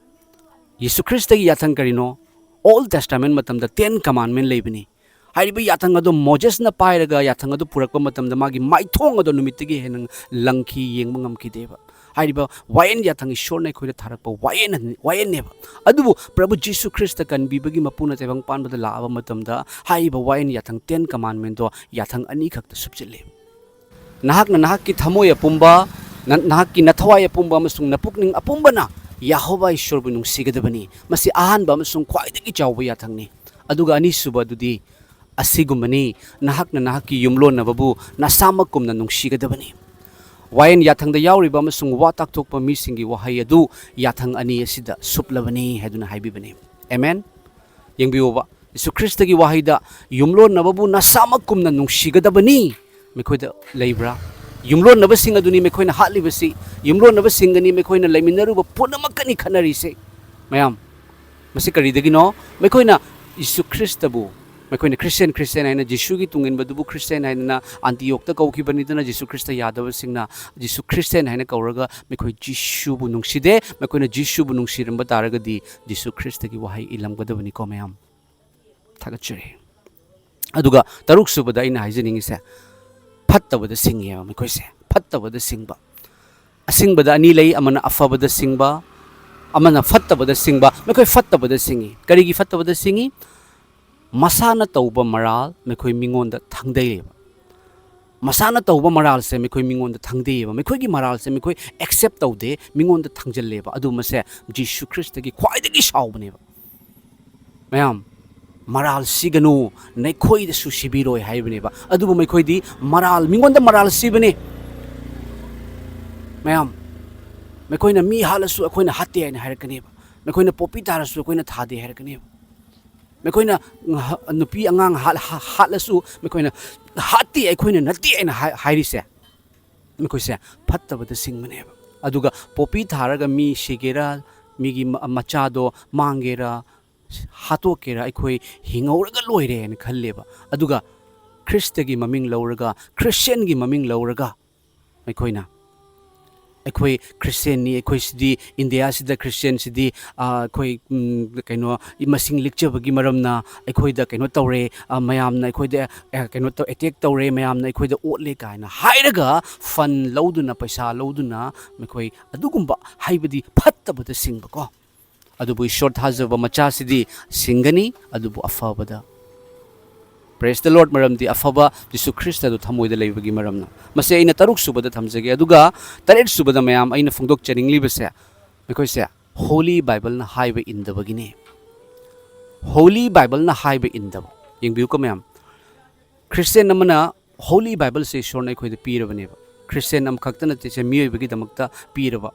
ꯌꯤꯁꯨ ꯈ꯭ꯔꯤꯁꯇꯒꯤ ꯌꯥꯊꯪ ꯀꯔꯤꯅꯣ? ꯑꯣꯜ ꯇꯦꯁꯇꯥꯃꯦꯟ ꯃꯇꯝꯗ ꯇꯦꯟ ꯀꯃꯥꯟꯃꯦꯟ ꯂꯩꯕꯅꯤ꯫ ꯍꯥꯏꯔꯤꯕ ꯌꯥꯊꯪ ꯑꯗꯣ ꯃꯣꯖꯦꯁꯅ ꯄꯥꯏꯔꯒ ꯌꯥꯊꯪ ꯑꯗꯨ ꯄꯨꯔꯛꯄ ꯃꯇꯝꯗ ꯃꯥꯒꯤ ꯃꯥꯏꯊꯣꯡ ꯑꯗꯣ ꯅꯨꯃꯤꯠꯇꯒꯤ ꯍꯦꯟꯅ ꯂꯪꯈꯤ, ꯌꯦꯡꯕ ꯉꯝꯈꯤꯗꯦꯕ꯫ ꯍꯥꯏꯔꯤꯕ ꯋꯥꯌꯦꯟ ꯌꯥꯊꯪ ꯏꯁꯣꯔꯅ ꯑꯩꯈꯣꯏꯗ ꯊꯥꯔꯛꯄ ꯋꯥꯌꯦꯟ, ꯋꯥꯌꯦꯟꯅꯦꯕ꯫ ꯑꯗꯨꯕꯨ ꯄ꯭ꯔꯚꯨ ꯖꯤꯁꯨ ꯈ꯭ꯔꯤꯁꯇ ꯀꯟꯕꯤꯕꯒꯤ ꯃꯄꯨꯅ ꯇꯥꯏꯕꯪ ꯄꯥꯟꯕꯗ ꯂꯥꯛꯑꯕ ꯃꯇꯝꯗ ꯍꯥꯏꯔꯤꯕ ꯋꯥꯌꯦꯟ ꯌꯥꯊꯪ ꯇꯦꯟ ꯀꯃꯥꯟꯃꯦꯟꯗꯣ ꯌꯥꯊꯪ ꯑꯅꯤꯈꯛꯇ ꯁꯨꯞꯆꯤꯜꯂꯤ꯫ "ꯅꯍꯥꯛꯅ ꯅꯍꯥꯛꯀꯤ ꯊꯃꯣꯏ ꯑꯄꯨꯝꯕ, ꯅ-, ꯅꯍꯥꯛꯀꯤ ꯅꯊꯋꯥꯏ ꯑꯄꯨꯝꯕ ꯑꯃꯁꯨꯡ ꯅꯄꯨꯛꯅꯤꯡ ꯑꯄꯨꯝꯕꯅ ꯌꯦꯍꯣꯚꯥ ꯏꯁꯣꯔꯕꯨ ꯅꯨꯡꯁꯤꯒꯗꯕꯅꯤ"꯫ ꯃꯁꯤ ꯑꯍꯥꯟꯕ ꯑꯃꯁꯨꯡ ꯈ꯭ꯋꯥꯏꯗꯒꯤ ꯆꯥꯎꯕ ꯌꯥꯊꯪꯅꯤ꯫ ꯑꯗꯨꯒ ꯑꯅꯤꯁꯨꯕ ꯑꯗꯨꯗꯤ ꯑꯁꯤꯒꯨꯝꯕꯅꯤ, "ꯅꯍꯥꯛꯅ ꯅꯍꯥꯛꯀꯤ ꯌꯨꯝꯂꯣꯟꯅꯕꯕꯨ ꯅꯁꯥꯃꯛꯀꯨꯝꯅ ꯅꯨꯡꯁꯤꯒꯗꯕꯅꯤ"꯫ ꯋꯥꯌꯦꯟ ꯌꯥꯊꯪꯗ ꯌꯥꯎꯔꯤꯕ ꯑꯃꯁꯨꯡ ꯋꯥ ꯇꯥꯛꯊꯣꯛꯄ ꯃꯤꯁꯤꯡꯒꯤ ꯋꯥꯍꯩ ꯑꯗꯨ ꯌꯥꯊꯪ ꯑꯅꯤ ꯑꯁꯤꯗ ꯁꯨꯞꯂꯕꯅꯤ ꯍꯥꯏꯗꯨꯅ ꯍꯥꯏꯕꯤꯕꯅꯤ꯫ ꯑꯦꯃꯦꯟ꯫ ꯌꯦꯡꯕꯤꯌꯨꯕ, ꯌꯤꯁꯨ ꯈ꯭ꯔꯤꯁꯇꯒꯤ ꯋꯥꯍꯩꯗ "ꯌꯨꯝꯂꯣꯟꯅꯕꯕꯨ ꯅꯁꯥꯃꯛꯀꯨꯝꯅ ꯅꯨꯡꯁꯤꯒꯗꯕꯅꯤ" ꯃꯈꯣꯏꯗ ꯂꯩꯕ꯭ꯔꯥ? ꯌꯨꯝꯂꯣꯟꯅꯕꯁꯤꯡ ꯑꯗꯨꯅꯤ ꯃꯈꯣꯏꯅ ꯍꯥꯠꯂꯤꯕꯁꯤ, ꯌꯨꯝꯂꯣꯟꯅꯕꯁꯤꯡꯒꯅꯤ ꯃꯈꯣꯏꯅ ꯂꯩꯃꯤꯟꯅꯔꯨꯕ ꯄꯨꯝꯅꯃꯛꯀꯅꯤ ꯈꯠꯅꯔꯤꯁꯦ꯫ ꯃꯌꯥꯝ, ꯃꯁꯤ ꯀꯔꯤꯗꯒꯤꯅꯣ? ꯃꯈꯣꯏꯅ ꯌꯤꯁꯨ ꯈ꯭ꯔꯤꯁꯇꯕꯨ, ꯃꯈꯣꯏꯅ ꯈ꯭ꯔꯤꯁꯇꯤꯌꯥꯟ, ꯈ꯭ꯔꯤꯁꯇꯤꯌꯥꯟ ꯍꯥꯏꯅ, ꯖꯤꯁꯨꯒꯤ ꯇꯨꯡꯏꯟꯕꯗꯨꯕꯨ ꯈ꯭ꯔꯤꯁꯇꯤꯌꯥꯟ ꯍꯥꯏꯗꯅ ꯑꯟꯇꯤꯌꯣꯛꯇ ꯀꯧꯈꯤꯕꯅꯤꯗꯅ, ꯖꯤꯁꯨ ꯈ꯭ꯔꯤꯁꯇ ꯌꯥꯗꯕꯁꯤꯡꯅ ꯖꯤꯁꯨ ꯈ꯭ꯔꯤꯁꯇꯤꯌꯥꯟ ꯍꯥꯏꯅ ꯀꯧꯔꯒ ꯃꯈꯣꯏ ꯖꯤꯁꯨꯕꯨ ꯅꯨꯡꯁꯤꯗꯦ꯫ ꯃꯈꯣꯏꯅ ꯖꯤꯁꯨꯕꯨ ꯅꯨꯡꯁꯤꯔꯝꯕ ꯇꯥꯔꯒꯗꯤ ꯖꯤꯁꯨ ꯈ꯭ꯔꯤꯁꯇꯒꯤ ꯋꯥꯍꯩ ꯏꯜꯂꯝꯒꯗꯕꯅꯤꯀꯣ ꯃꯌꯥꯝ꯫ ꯊꯥꯒꯠꯆꯔꯤ꯫ ꯑꯗꯨꯒ ꯇꯔꯨꯛ ꯁꯨꯕꯗ ꯑꯩꯅ ꯍꯥꯏꯖꯅꯤꯡꯉꯤꯁꯦ, ꯐꯠꯇꯕꯗ ꯁꯤꯡꯉꯦꯕ ꯃꯈꯣꯏꯁꯦ꯫ ꯐꯠꯇꯕꯗ ꯁꯤꯡꯕ꯫ ꯑꯁꯤꯡꯕꯗ ꯑꯅꯤ ꯂꯩ, ꯑꯃꯅ ꯑꯐꯕꯗ ꯁꯤꯡꯕ, ꯑꯃꯅ ꯐꯠꯇꯕꯗ ꯁꯤꯡꯕ꯫ ꯃꯈꯣꯏ ꯐꯠꯇꯕꯗ ꯁꯤꯡꯉꯤ꯫ ꯀꯔꯤꯒꯤ ꯐꯠꯇꯕꯗ ꯁꯤꯡꯉꯤ? ꯃꯁꯥꯅ ꯇꯧꯕ ꯃꯔꯥꯜ ꯃꯈꯣꯏ ꯃꯤꯉꯣꯟꯗ ꯊꯥꯡꯗꯩꯌꯦꯕ꯫ ꯃꯁꯥꯅ ꯇꯧꯕ ꯃꯔꯥꯜꯁꯦ ꯃꯈꯣꯏ ꯃꯤꯉꯣꯟꯗ ꯊꯥꯡꯗꯩꯌꯦꯕ꯫ ꯃꯈꯣꯏꯒꯤ ꯃꯔꯥꯜꯁꯦ ꯃꯈꯣꯏ ꯑꯦꯛꯁꯦꯞ ꯇꯧꯗꯦ, ꯃꯤꯉꯣꯟꯗ ꯊꯥꯡꯖꯜꯂꯦꯕ꯫ ꯑꯗꯨ ꯃꯁꯦ ꯖꯤꯁꯨ ꯈ꯭ꯔꯤꯁꯇꯒꯤ ꯈ꯭ꯋꯥꯏꯗꯒꯤ ꯁꯥꯎꯕꯅꯦꯕ꯫ ꯃꯌꯥꯝ, ꯃꯔꯥꯜ ꯁꯤꯒꯅꯨ, ꯅꯈꯣꯏꯗꯁꯨ ꯁꯤꯕꯤꯔꯣꯏ ꯍꯥꯏꯕꯅꯦꯕ꯫ ꯑꯗꯨꯕꯨ ꯃꯈꯣꯏꯗꯤ ꯃꯔꯥꯜ, ꯃꯤꯉꯣꯟꯗ ꯃꯔꯥꯜ ꯁꯤꯕꯅꯦ꯫ ꯃꯌꯥꯝ, ꯃꯈꯣꯏꯅ ꯃꯤ ꯍꯥꯠꯂꯁꯨ ꯑꯩꯈꯣꯏꯅ ꯍꯥꯠꯇꯦ ꯍꯥꯏꯅ ꯍꯥꯏꯔꯛꯀꯅꯦꯕ꯫ ꯃꯈꯣꯏꯅ ꯄꯣꯄꯤ ꯊꯥꯔꯁꯨ ꯑꯩꯈꯣꯏꯅ ꯊꯥꯗꯦ ꯍꯥꯏꯔꯛꯀꯅꯦꯕ꯫ ꯃꯈꯣꯏꯅ ꯉꯍ-, ꯅꯨꯄꯤ ꯑꯉꯥꯡ ꯍꯥꯠ-, ꯍꯥ-, ꯍꯥꯠꯂꯁꯨ ꯃꯈꯣꯏꯅ ꯍꯥꯠꯇꯦ, ꯑꯩꯈꯣꯏꯅ ꯅꯠꯇꯦ ꯍꯥꯏꯅ ꯍꯥꯏ-, ꯍꯥꯏꯔꯤꯁꯦ, ꯃꯈꯣꯏꯁꯦ ꯐꯠꯇꯕꯗ ꯁꯤꯡꯕꯅꯦꯕ꯫ ꯑꯗꯨꯒ ꯄꯣꯄꯤ ꯊꯥꯔꯒ ꯃꯤ ꯁꯤꯒꯦꯔꯥ, ꯃꯤꯒꯤ ꯃ-, ꯃꯆꯥꯗꯣ ꯃꯥꯡꯒꯦꯔꯥ, ꯍꯥꯠꯇꯣꯛꯀꯦꯔꯥ, ꯑꯩꯈꯣꯏ ꯍꯤꯡꯍꯧꯔꯒ ꯂꯣꯏꯔꯦ ꯍꯥꯏꯅ ꯈꯜꯂꯦꯕ꯫ ꯑꯗꯨꯒ ꯈ꯭ꯔꯤꯁꯇꯒꯤ ꯃꯃꯤꯡ ꯂꯧꯔꯒ, ꯈ꯭ꯔꯤꯁꯇꯤꯌꯥꯟꯒꯤ ꯃꯃꯤꯡ ꯂꯧꯔꯒ, ꯑꯩꯈꯣꯏꯅ, "ꯑꯩꯈꯣꯏ ꯈ꯭ꯔꯤꯁꯇꯤꯌꯥꯟꯅꯤ, ꯑꯩꯈꯣꯏꯁꯤꯗꯤ ꯏꯟꯗꯤꯌꯥꯁꯤꯗ ꯈ꯭ꯔꯤꯁꯇꯤꯌꯥꯟꯁꯤꯗꯤ, ꯑ, ꯑꯩꯈꯣꯏ, ꯎꯝ, ꯀꯩꯅꯣ, ꯃꯁꯤꯡ ꯂꯤꯛꯆꯕꯒꯤ ꯃꯔꯝꯅ ꯑꯩꯈꯣꯏꯗ ꯀꯩꯅꯣ ꯇꯧꯔꯦ, ꯑ, ꯃꯌꯥꯝꯅ ꯑꯩꯈꯣꯏꯗ, ꯑ, ꯀꯩꯅꯣ ꯇꯧ, ꯑꯦꯇꯦꯛ ꯇꯧꯔꯦ, ꯃꯌꯥꯝꯅ ꯑꯩꯈꯣꯏꯗ ꯑꯣꯠꯂꯦ" ꯀꯥꯏꯅ ꯍꯥꯏꯔꯒ ꯐꯟ ꯂꯧꯗꯨꯅ, ꯄꯩꯁꯥ ꯂꯧꯗꯨꯅ, ꯃꯈꯣꯏ ꯑꯗꯨꯒꯨꯝꯕ, ꯍꯥꯏꯕꯗꯤ ꯐꯠꯇꯕꯗ ꯁꯤꯡꯕꯀꯣ꯫ ꯑꯗꯨꯕꯨ ꯏꯁꯣꯔ ꯊꯥꯖꯕ ꯃꯆꯥꯁꯤꯗꯤ ꯁꯤꯡꯒꯅꯤ, ꯑꯗꯨꯕꯨ ꯑꯐꯕꯗ꯫ Praise the Lord, ꯃꯔꯝꯗꯤ ꯑꯐꯕ ꯖꯤꯁꯨ ꯈ꯭ꯔꯤꯁꯇꯗꯨ ꯊꯃꯣꯏꯗ ꯂꯩꯕꯒꯤ ꯃꯔꯝꯅ꯫ ꯃꯁꯤ ꯑꯩꯅ ꯇꯔꯨꯛ ꯁꯨꯕꯗ ꯊꯝꯖꯒꯦ꯫ ꯑꯗꯨꯒ ꯇꯔꯦꯠ ꯁꯨꯕꯗ ꯃꯌꯥꯝ ꯑꯩꯅ ꯐꯣꯡꯗꯣꯛꯆꯅꯤꯡꯂꯤꯕꯁꯦ, ꯑꯩꯈꯣꯏꯁꯦ Holy Bible ꯅ ꯍꯥꯏꯕ ꯏꯟꯗꯕꯒꯤꯅꯦ꯫ Holy Bible ꯅ ꯍꯥꯏꯕ ꯏꯟꯗꯕ꯫ ꯌꯦꯡꯕꯤꯌꯨꯀꯣ ꯃꯌꯥꯝ, ꯈ꯭ꯔꯤꯁꯇꯤꯌꯥꯟ ꯑꯃꯅ Holy Bible ꯁꯦ ꯏꯁꯣꯔꯅ ꯑꯩꯈꯣꯏꯗ ꯄꯤꯔꯕꯅꯦꯕ꯫ ꯈ꯭ꯔꯤꯁꯇꯤꯌꯥꯟ ꯑꯃꯈꯛꯇ ꯅꯠꯇꯦ, ꯁꯦ ꯃꯤꯑꯣꯏꯕꯒꯤꯗꯃꯛꯇ ꯄꯤꯔꯕ꯫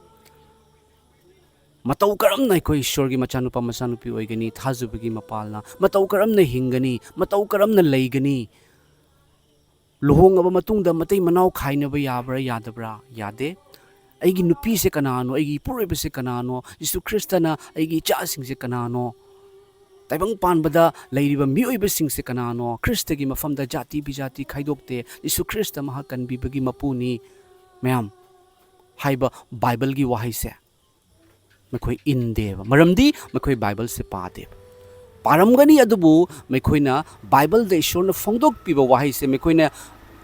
ꯃꯇꯧ ꯀꯔꯝꯅ ꯑꯩꯈꯣꯏ ꯏꯁꯣꯔꯒꯤ ꯃꯆꯥꯅꯨꯄꯥ ꯃꯆꯥꯅꯨꯄꯤ ꯑꯣꯏꯒꯅꯤ? ꯊꯥꯖꯕꯒꯤ ꯃꯄꯥꯜꯅ ꯃꯇꯧ ꯀꯔꯝꯅ ꯍꯤꯡꯒꯅꯤ? ꯃꯇꯧ ꯀꯔꯝꯅ ꯂꯩꯒꯅꯤ? ꯂꯨꯍꯣꯡꯉꯕ ꯃꯇꯨꯡꯗ ꯃꯇꯩ ꯃꯅꯥꯎ ꯈꯥꯏꯅꯕ ꯌꯥꯕ꯭ꯔꯥ, ꯌꯥꯗꯕ꯭ꯔꯥ? ꯌꯥꯗꯦ꯫ ꯑꯩꯒꯤ ꯅꯨꯄꯤꯁꯦ ꯀꯅꯥꯅꯣ? ꯑꯩꯒꯤ ꯏꯄꯨꯔꯣꯏꯕꯁꯦ ꯀꯅꯥꯅꯣ? ꯖꯤꯁꯨ ꯈ꯭ꯔꯤꯁꯇꯅ ꯑꯩꯒꯤ ꯏꯆꯥꯁꯤꯡꯁꯦ ꯀꯅꯥꯅꯣ? ꯇꯥꯏꯕꯪ ꯄꯥꯟꯕꯗ ꯂꯩꯔꯤꯕ ꯃꯤꯑꯣꯏꯕꯁꯤꯡꯁꯦ ꯀꯅꯥꯅꯣ? ꯈ꯭ꯔꯤꯁꯇꯒꯤ ꯃꯐꯝꯗ ꯖꯥꯇꯤ ꯕꯤꯖꯥꯇꯤ ꯈꯥꯏꯗꯣꯛꯇꯦ꯫ ꯖꯤꯁꯨ ꯈ꯭ꯔꯤꯁꯇ ꯃꯍꯥꯛ ꯀꯟꯕꯤꯕꯒꯤ ꯃꯄꯨꯅꯤ꯫ ꯃꯌꯥꯝ, ꯍꯥꯏꯕ ꯕꯥꯏꯕꯜꯒꯤ ꯋꯥꯍꯩꯁꯦ ꯃꯈꯣꯏ ꯏꯟꯗꯦꯕ꯫ ꯃꯔꯝꯗꯤ ꯃꯈꯣꯏ ꯕꯥꯏꯕꯜꯁꯦ ꯄꯥꯗꯦꯕ꯫ ꯄꯥꯔꯝꯒꯅꯤ, ꯑꯗꯨꯕꯨ ꯃꯈꯣꯏꯅ ꯕꯥꯏꯕꯜꯗ ꯏꯁꯣꯔꯅ ꯐꯣꯡꯗꯣꯛꯄꯤꯕ ꯋꯥꯍꯩꯁꯦ ꯃꯈꯣꯏꯅ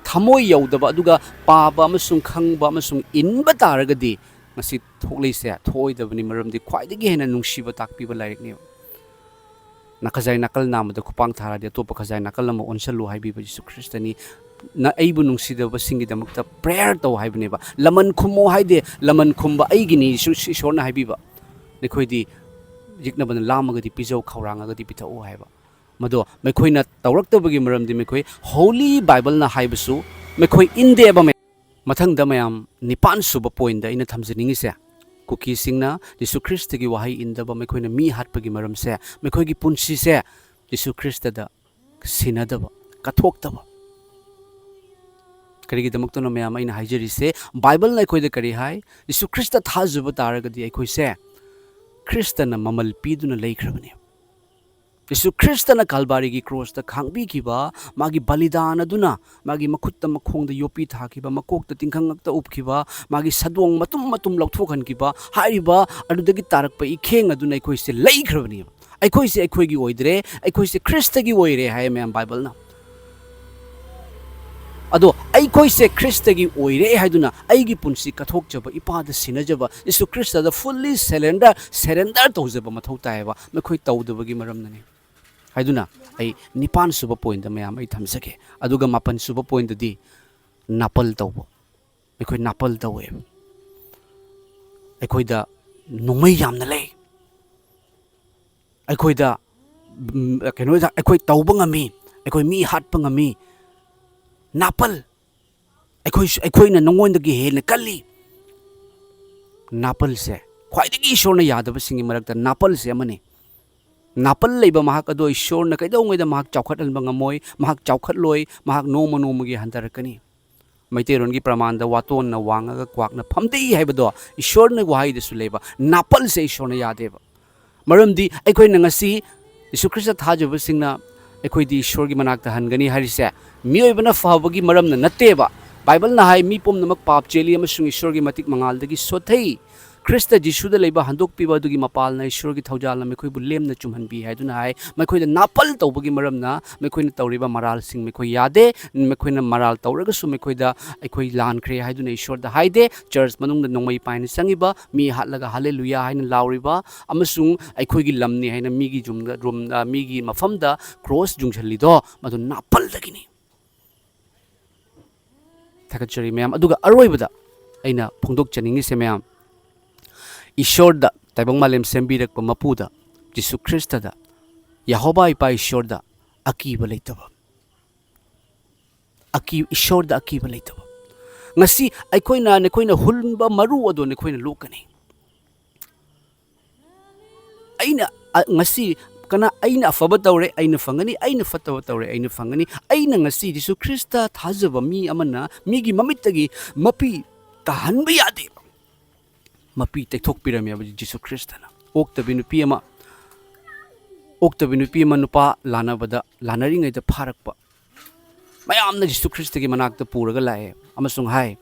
ꯊꯃꯣꯏ ꯌꯧꯗꯕ, ꯑꯗꯨꯒ ꯄꯥꯕ ꯑꯃꯁꯨꯡ ꯈꯪꯕ ꯑꯃꯁꯨꯡ ꯏꯟꯕ ꯇꯥꯔꯒꯗꯤ ꯉꯁꯤ ꯊꯣꯛꯂꯛꯏꯁꯦ ꯊꯣꯛꯑꯣꯏꯗꯕꯅꯤ꯫ ꯃꯔꯝꯗꯤ ꯈ꯭ꯋꯥꯏꯗꯒꯤ ꯍꯦꯟꯅ ꯅꯨꯡꯁꯤꯕ ꯇꯥꯛꯄꯤꯕ ꯂꯥꯏꯔꯤꯛꯅꯦꯕ꯫ ꯅꯈꯖꯥꯏ ꯅꯥꯀꯜ ꯅꯥꯝꯃꯗ ꯈꯨꯄꯥꯛ ꯊꯥꯔꯗꯤ ꯑꯇꯣꯞꯄ ꯈꯖꯥꯏ ꯅꯥꯀꯜ ꯑꯃ ꯑꯣꯟꯁꯜꯂꯨ ꯍꯥꯏꯕꯤꯕ ꯖꯤꯁꯨ ꯈ꯭ꯔꯤꯁꯇꯅꯤ꯫ ꯅ-, ꯑꯩꯕꯨ ꯅꯨꯡꯁꯤꯗꯕꯁꯤꯡꯒꯤꯗꯃꯛꯇ prayer ꯇꯧ ꯍꯥꯏꯕꯅꯦꯕ꯫ ꯂꯃꯟ ꯈꯨꯝꯃꯣ ꯍꯥꯏꯗꯦ, ꯂꯃꯟ ꯈꯨꯝꯕ ꯑꯩꯒꯤꯅꯤ, ꯏꯁꯣ-, ꯏꯁꯣꯔꯅ ꯍꯥꯏꯕꯤꯕ꯫ ꯅꯈꯣꯏꯗꯤ ꯂꯤꯛꯅꯕꯅ ꯂꯥꯝꯃꯒꯗꯤ ꯄꯤꯖꯧ, ꯈꯧꯔꯥꯡꯉꯒꯗꯤ ꯄꯤꯊꯛꯎ ꯍꯥꯏꯕ꯫ ꯃꯗꯣ ꯃꯈꯣꯏꯅ ꯇꯧꯔꯛꯇꯕꯒꯤ ꯃꯔꯝꯗꯤ ꯃꯈꯣꯏ Holy Bible-ꯅ ꯍꯥꯏꯕꯁꯨ ꯃꯈꯣꯏ ꯏꯟꯗꯦꯕ꯫ ꯃꯊꯪꯗ ꯃꯌꯥꯝ, ꯅꯤꯄꯥꯟ ꯁꯨꯕ point-ꯇ ꯑꯩꯅ ꯊꯝꯖꯅꯤꯡꯉꯤꯁꯦ, ꯀꯨꯀꯤꯁꯤꯡꯅ ꯖꯤꯁꯨ ꯈ꯭ꯔꯤꯁꯇꯒꯤ ꯋꯥꯍꯩ ꯏꯟꯗꯕ, ꯃꯈꯣꯏꯅ ꯃꯤ ꯍꯥꯠꯄꯒꯤ ꯃꯔꯝꯁꯦ, ꯃꯈꯣꯏꯒꯤ ꯄꯨꯟꯁꯤꯁꯦ ꯖꯤꯁꯨ ꯈ꯭ꯔꯤꯁꯇꯗ ꯁꯤꯟꯅꯗꯕ, ꯀꯠꯊꯣꯛꯇꯕ꯫ ꯀꯔꯤꯒꯤꯗꯃꯛꯇꯅꯣ ꯃꯌꯥꯝ ꯑꯩꯅ ꯍꯥꯏꯖꯔꯤꯁꯦ? Bible-ꯅ ꯑꯩꯈꯣꯏꯗ ꯀꯔꯤ ꯍꯥꯏ? ꯖꯤꯁꯨ ꯈ꯭ꯔꯤꯁꯇ ꯊꯥꯖꯕ ꯇꯥꯔꯒꯗꯤ ꯑꯩꯈꯣꯏꯁꯦ ꯈ꯭ꯔꯤꯁꯇꯅ ꯃꯃꯜ ꯄꯤꯗꯨꯅ ꯂꯩꯈ꯭ꯔꯕꯅꯤ꯫ ꯖꯤꯁꯨ ꯈ꯭ꯔꯤꯁꯇꯅ ꯀꯥꯜꯕꯥꯔꯤꯒꯤ ꯀ꯭ꯔꯣꯁꯇ ꯈꯥꯡꯕꯤꯈꯤꯕ, ꯃꯥꯒꯤ ꯕꯂꯤꯗꯥꯟ ꯑꯗꯨꯅ, ꯃꯥꯒꯤ ꯃꯈꯨꯠꯇ ꯃꯈꯣꯡꯗ ꯌꯣꯠꯄꯤ ꯊꯥꯈꯤꯕ, ꯃꯀꯣꯛꯇ ꯇꯤꯡꯈꯪ ꯉꯛꯇ ꯎꯞꯈꯤꯕ, ꯃꯥꯒꯤ ꯁꯥꯗꯣꯡ ꯃꯇꯨꯝ ꯃꯇꯨꯝ ꯂꯧꯊꯣꯛꯍꯟꯈꯤꯕ, ꯍꯥꯏꯔꯤꯕ ꯑꯗꯨꯗꯒꯤ ꯇꯥꯔꯛꯄ ꯏꯈꯦꯡ ꯑꯗꯨꯅ ꯑꯩꯈꯣꯏꯁꯦ ꯂꯩꯈ꯭ꯔꯕꯅꯦꯕ꯫ ꯑꯩꯈꯣꯏꯁꯦ ꯑꯩꯈꯣꯏꯒꯤ ꯑꯣꯏꯗ꯭ꯔꯦ, ꯑꯩꯈꯣꯏꯁꯦ ꯈ꯭ꯔꯤꯁꯇꯒꯤ ꯑꯣꯏꯔꯦ ꯍꯥꯏꯌꯦ ꯃꯌꯥꯝ Bible-ꯅ꯫ ꯑꯗꯣ ꯑꯩꯈꯣꯏꯁꯦ ꯈ꯭ꯔꯤꯁꯇꯒꯤ ꯑꯣꯏꯔꯦ ꯍꯥꯏꯗꯨꯅ ꯑꯩꯒꯤ ꯄꯨꯟꯁꯤ ꯀꯠꯊꯣꯛꯆꯕ, ꯏꯄꯥꯗ ꯁꯤꯟꯅꯖꯕ, ꯖꯤꯁꯨ ꯈ꯭ꯔꯤꯁꯇꯗ fully surrender, surrender ꯇꯧꯖꯕ ꯃꯊꯧ ꯇꯥꯏꯌꯦꯕ꯫ ꯃꯈꯣꯏ ꯇꯧꯗꯕꯒꯤ ꯃꯔꯝꯅꯅꯦ꯫ ꯍꯥꯏꯗꯨꯅ ꯑꯩ ꯅꯤꯄꯥꯟ ꯁꯨꯕ point-ꯇ ꯃꯌꯥꯝ ꯑꯩ ꯊꯝꯖꯒꯦ꯫ ꯑꯗꯨꯒ ꯃꯥꯄꯟ ꯁꯨꯕ point-ꯇꯗꯤ ꯅꯥꯄꯜ ꯇꯧꯕ꯫ ꯑꯩꯈꯣꯏ ꯅꯥꯄꯜ ꯇꯧꯋꯦ꯫ ꯑꯩꯈꯣꯏꯗ ꯅꯣꯡꯃꯩ ꯌꯥꯝꯅ ꯂꯩ꯫ ꯑꯩꯈꯣꯏꯗ, ꯎꯝ, ꯀꯩꯅꯣꯗ ꯑꯩꯈꯣꯏ ꯇꯧꯕ ꯉꯝꯃꯤ, ꯑꯩꯈꯣꯏ ꯃꯤ ꯍꯥꯠꯄ ꯉꯝꯃꯤ꯫ ꯅꯥꯄꯜ, ꯑꯩꯈꯣꯏ, ꯑꯩꯈꯣꯏꯅ ꯅꯉꯣꯟꯗꯒꯤ ꯍꯦꯟꯅ ꯀꯜꯂꯤ꯫ ꯅꯥꯄꯜꯁꯦ ꯈ꯭ꯋꯥꯏꯗꯒꯤ ꯏꯁꯣꯔꯅ ꯌꯥꯗꯕꯁꯤꯡꯒꯤ ꯃꯔꯛꯇ ꯅꯥꯄꯜꯁꯦ ꯑꯃꯅꯤ꯫ ꯅꯥꯄꯜ ꯂꯩꯕ ꯃꯍꯥꯛ ꯑꯗꯣ ꯏꯁꯣꯔꯅ ꯀꯩꯗꯧꯉꯩꯗ ꯃꯍꯥꯛ ꯆꯥꯎꯈꯠꯍꯟꯕ ꯉꯝꯃꯣꯏ, ꯃꯍꯥꯛ ꯆꯥꯎꯈꯠꯂꯣꯏ, ꯃꯍꯥꯛ ꯅꯣꯡꯃ ꯅꯣꯡꯃꯒꯤ ꯍꯟꯊꯔꯛꯀꯅꯤ꯫ ꯃꯩꯇꯩꯂꯣꯟꯒꯤ ꯄ꯭ꯔꯃꯥꯟꯗ "ꯋꯥꯇꯣꯟꯅ ꯋꯥꯡꯉꯒ ꯀ꯭ꯋꯥꯛꯅ ꯐꯝꯗꯦꯛꯏ" ꯍꯥꯏꯕꯗꯣ ꯏꯁꯣꯔꯅ ꯋꯥꯍꯩꯗꯁꯨ ꯂꯩꯕ꯫ ꯅꯥꯄꯜꯁꯦ ꯏꯁꯣꯔꯅ ꯌꯥꯗꯦꯕ꯫ ꯃꯔꯝꯗꯤ ꯑꯩꯈꯣꯏꯅ ꯉꯁꯤ ꯖꯤꯁꯨ ꯈ꯭ꯔꯤꯁꯇ ꯊꯥꯖꯕꯁꯤꯡꯅ ꯑꯩꯈꯣꯏꯗꯤ ꯏꯁꯣꯔꯒꯤ ꯃꯅꯥꯛꯇ ꯍꯟꯒꯅꯤ ꯍꯥꯏꯔꯤꯁꯦ ꯃꯤꯑꯣꯏꯕꯅ ꯐꯕꯒꯤ ꯃꯔꯝꯅ ꯅꯠꯇꯦꯕ꯫ ꯕꯥꯏꯕꯜꯅ ꯍꯥꯏ, "ꯃꯤ ꯄꯨꯝꯅꯃꯛ ꯄꯥꯞ ꯆꯦꯜꯂꯤ ꯑꯃꯁꯨꯡ ꯏꯁꯣꯔꯒꯤ ꯃꯇꯤꯛ ꯃꯉꯥꯜꯗꯒꯤ ꯁꯣꯠꯊꯩ"꯫ ꯈ꯭ꯔꯤꯁꯇ ꯖꯤꯁꯨꯗ ꯂꯩꯕ ꯍꯟꯗꯣꯛꯄꯤꯕ ꯑꯗꯨꯒꯤ ꯃꯄꯥꯜꯅ ꯏꯁꯣꯔꯒꯤ ꯊꯧꯖꯥꯜꯅ ꯃꯈꯣꯏꯕꯨ ꯂꯦꯝꯅ ꯆꯨꯝꯍꯟꯕꯤ ꯍꯥꯏꯗꯨꯅ ꯍꯥꯏ꯫ ꯃꯈꯣꯏꯗ ꯅꯥꯄꯜ ꯇꯧꯕꯒꯤ ꯃꯔꯝꯅ ꯃꯈꯣꯏꯅ ꯇꯧꯔꯤꯕ ꯃꯔꯥꯜꯁꯤꯡ ꯃꯈꯣꯏ ꯌꯥꯗꯦ꯫ ꯃꯈꯣꯏꯅ ꯃꯔꯥꯜ ꯇꯧꯔꯒꯁꯨ ꯃꯈꯣꯏꯗ "ꯑꯩꯈꯣꯏ ꯂꯥꯟꯈ꯭ꯔꯦ" ꯍꯥꯏꯗꯨꯅ ꯏꯁꯣꯔꯗ ꯍꯥꯏꯗꯦ꯫ ꯆꯔꯆ ꯃꯅꯨꯡꯗ ꯅꯣꯡꯃꯩ ꯄꯥꯏꯅ ꯆꯪꯉꯤꯕ, ꯃꯤ ꯍꯥꯠꯂꯒ "ꯍꯜꯂꯦꯂꯨꯌꯥ" ꯍꯥꯏꯅ ꯂꯥꯎꯔꯤꯕ, ꯑꯃꯁꯨꯡ "ꯑꯩꯈꯣꯏꯒꯤ ꯂꯝꯅꯤ" ꯍꯥꯏꯅ ꯃꯤꯒꯤ ꯌꯨꯝꯗ, ꯔꯨꯝ, ꯑ, ꯃꯤꯒꯤ ꯃꯐꯝꯗ ꯀ꯭ꯔꯣꯁ ꯌꯨꯡꯁꯤꯜꯂꯤꯗꯣ, ꯃꯗꯨ ꯅꯥꯄꯜꯗꯒꯤꯅꯤ꯫ ꯊꯥꯒꯠꯆꯔꯤ ꯃꯌꯥꯝ꯫ ꯑꯗꯨꯒ ꯑꯔꯣꯏꯕꯗ ꯑꯩꯅ ꯐꯣꯡꯗꯣꯛꯆꯅꯤꯡꯉꯤꯁꯦ ꯃꯌꯥꯝ, ꯏꯁꯣꯔꯗ, ꯇꯥꯏꯕꯪ ꯃꯥꯂꯦꯝ ꯁꯦꯝꯕꯤꯔꯛꯄ ꯃꯄꯨꯗ, ꯖꯤꯁꯨ ꯈ꯭ꯔꯤꯁꯇꯗ ꯌꯦꯍꯣꯕꯥ ꯏꯄꯥ ꯏꯁꯣꯔꯗ ꯑꯀꯤꯕ ꯂꯩꯇꯕ, ꯑꯀꯤ-, ꯏꯁꯣꯔꯗ ꯑꯀꯤꯕ ꯂꯩꯇꯕ꯫ ꯉꯁꯤ ꯑꯩꯈꯣꯏꯅ, ꯅꯈꯣꯏꯅ ꯍꯨꯟꯕ ꯃꯔꯨ ꯑꯗꯣ ꯅꯈꯣꯏꯅ ꯂꯣꯛꯀꯅꯤ꯫ ꯑꯩꯅ, ꯑ, ꯉꯁꯤ ꯀꯅꯥ, ꯑꯩꯅ ꯑꯐꯕ ꯇꯧꯔꯦ, ꯑꯩꯅ ꯐꯪꯒꯅꯤ, ꯑꯩꯅ ꯐꯠꯇꯕ ꯇꯧꯔꯦ, ꯑꯩꯅ ꯐꯪꯒꯅꯤ꯫ ꯑꯩꯅ ꯉꯁꯤ ꯖꯤꯁꯨ ꯈ꯭ꯔꯤꯁꯇ ꯊꯥꯖꯕ ꯃꯤ ꯑꯃꯅ ꯃꯤꯒꯤ ꯃꯃꯤꯠꯇꯒꯤ ꯃꯄꯤ ꯇꯥꯍꯟꯕ ꯌꯥꯗꯦ꯫ ꯃꯄꯤ ꯇꯩꯊꯣꯛꯄꯤꯔꯝꯃꯦꯕ ꯖꯤꯁꯨ ꯈ꯭ꯔꯤꯁꯇꯅ꯫ ꯑꯣꯛꯇꯕꯤ ꯅꯨꯄꯤ ꯑꯃ, ꯑꯣꯛꯇꯕꯤ ꯅꯨꯄꯤ ꯑꯃ ꯅꯨꯄꯥ ꯂꯥꯟꯅꯕꯗ, ꯂꯥꯟꯅꯔꯤꯉꯩꯗ ꯐꯥꯔꯛꯄ꯫ ꯃꯌꯥꯝꯅ ꯖꯤꯁꯨ ꯈ꯭ꯔꯤꯁꯇꯒꯤ ꯃꯅꯥꯛꯇ ꯄꯨꯔꯒ ꯂꯥꯛꯑꯦ ꯑꯃꯁꯨꯡ ꯍꯥꯏ,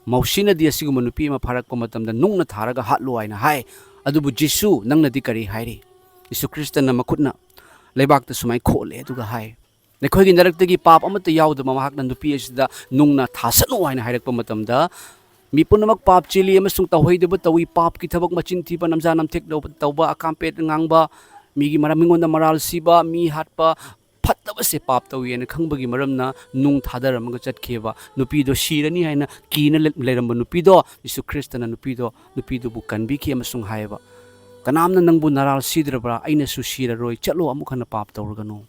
ꯃꯧꯁꯤꯅꯗꯤ ꯑꯁꯤꯒꯨꯝꯕ ꯅꯨꯄꯤ ꯑꯃ ꯐꯥꯔꯛꯄ ꯃꯇꯝꯗ ꯅꯨꯡꯅ ꯊꯥꯔꯒ ꯍꯥꯠꯂꯨ ꯍꯥꯏꯅ ꯍꯥꯏ꯫ ꯑꯗꯨꯕꯨ ꯖꯤꯁꯨ, ꯅꯪꯅꯗꯤ ꯀꯔꯤ ꯍꯥꯏꯔꯤ? ꯖꯤꯁꯨ ꯈ꯭ꯔꯤꯁꯇꯅ ꯃꯈꯨꯠꯅ ꯂꯩꯕꯥꯛꯇ ꯁꯨꯃꯥꯏꯅ ꯈꯣꯠꯂꯦ, ꯑꯗꯨꯒ ꯍꯥꯏ, ꯅꯈꯣꯏꯒꯤ ꯅꯔꯛꯇꯒꯤ ꯄꯥꯞ ꯑꯃꯠꯇ ꯌꯥꯎꯗꯕ ꯃꯍꯥꯛꯅ ꯅꯨꯄꯤ ꯑꯁꯤꯗ ꯅꯨꯡꯅ ꯊꯥꯁꯠꯅꯨ ꯍꯥꯏꯅ ꯍꯥꯏꯔꯛꯄ ꯃꯇꯝꯗ, ꯃꯤ ꯄꯨꯝꯅꯃꯛ ꯄꯥꯞ ꯆꯦꯜꯂꯤ ꯑꯃꯁꯨꯡ ꯇꯧꯍꯩꯗꯕ ꯇꯧꯏ, ꯄꯥꯞꯀꯤ ꯊꯕꯛ, ꯃꯆꯤꯟ ꯊꯤꯕ, ꯅꯝꯖꯥ ꯅꯝꯊꯦꯛ ꯇꯧꯕ, ꯇꯧꯕ, ꯑꯀꯥꯝꯄꯦꯠ ꯉꯥꯡꯕ, ꯃꯤꯒꯤ ꯃꯔꯝ, ꯃꯤꯉꯣꯟꯗ ꯃꯔꯥꯜ ꯁꯤꯕ, ꯃꯤ ꯍꯥꯠꯄ, ꯐꯠꯇꯕꯁꯦ ꯄꯥꯞ ꯇꯧꯏ ꯍꯥꯏꯅ ꯈꯪꯕꯒꯤ ꯃꯔꯝꯅ ꯅꯨꯡ ꯊꯥꯗꯔꯝꯃꯒ ꯆꯠꯈꯤꯑꯕ꯫ ꯅꯨꯄꯤꯗꯣ ꯁꯤꯔꯅꯤ ꯍꯥꯏꯅ ꯀꯤꯅ ꯂꯩ-, ꯂꯩꯔꯝꯕ ꯅꯨꯄꯤꯗꯣ, ꯖꯤꯁꯨ ꯈ꯭ꯔꯤꯁꯇꯅ ꯅꯨꯄꯤꯗꯣ, ꯅꯨꯄꯤꯗꯨꯕꯨ ꯀꯟꯕꯤꯈꯤ ꯑꯃꯁꯨꯡ ꯍꯥꯏꯌꯦꯕ, "ꯀꯅꯥꯝꯅ ꯅꯪꯕꯨ ꯅꯔꯥꯜ ꯁꯤꯗ꯭ꯔꯕ꯭ꯔꯥ? ꯑꯩꯅꯁꯨ ꯁꯤꯔꯔꯣꯏ, ꯆꯠꯂꯣ, ꯑꯃꯨꯛ ꯍꯟꯅ ꯄꯥꯞ ꯇꯧꯔꯒꯅꯨ"꯫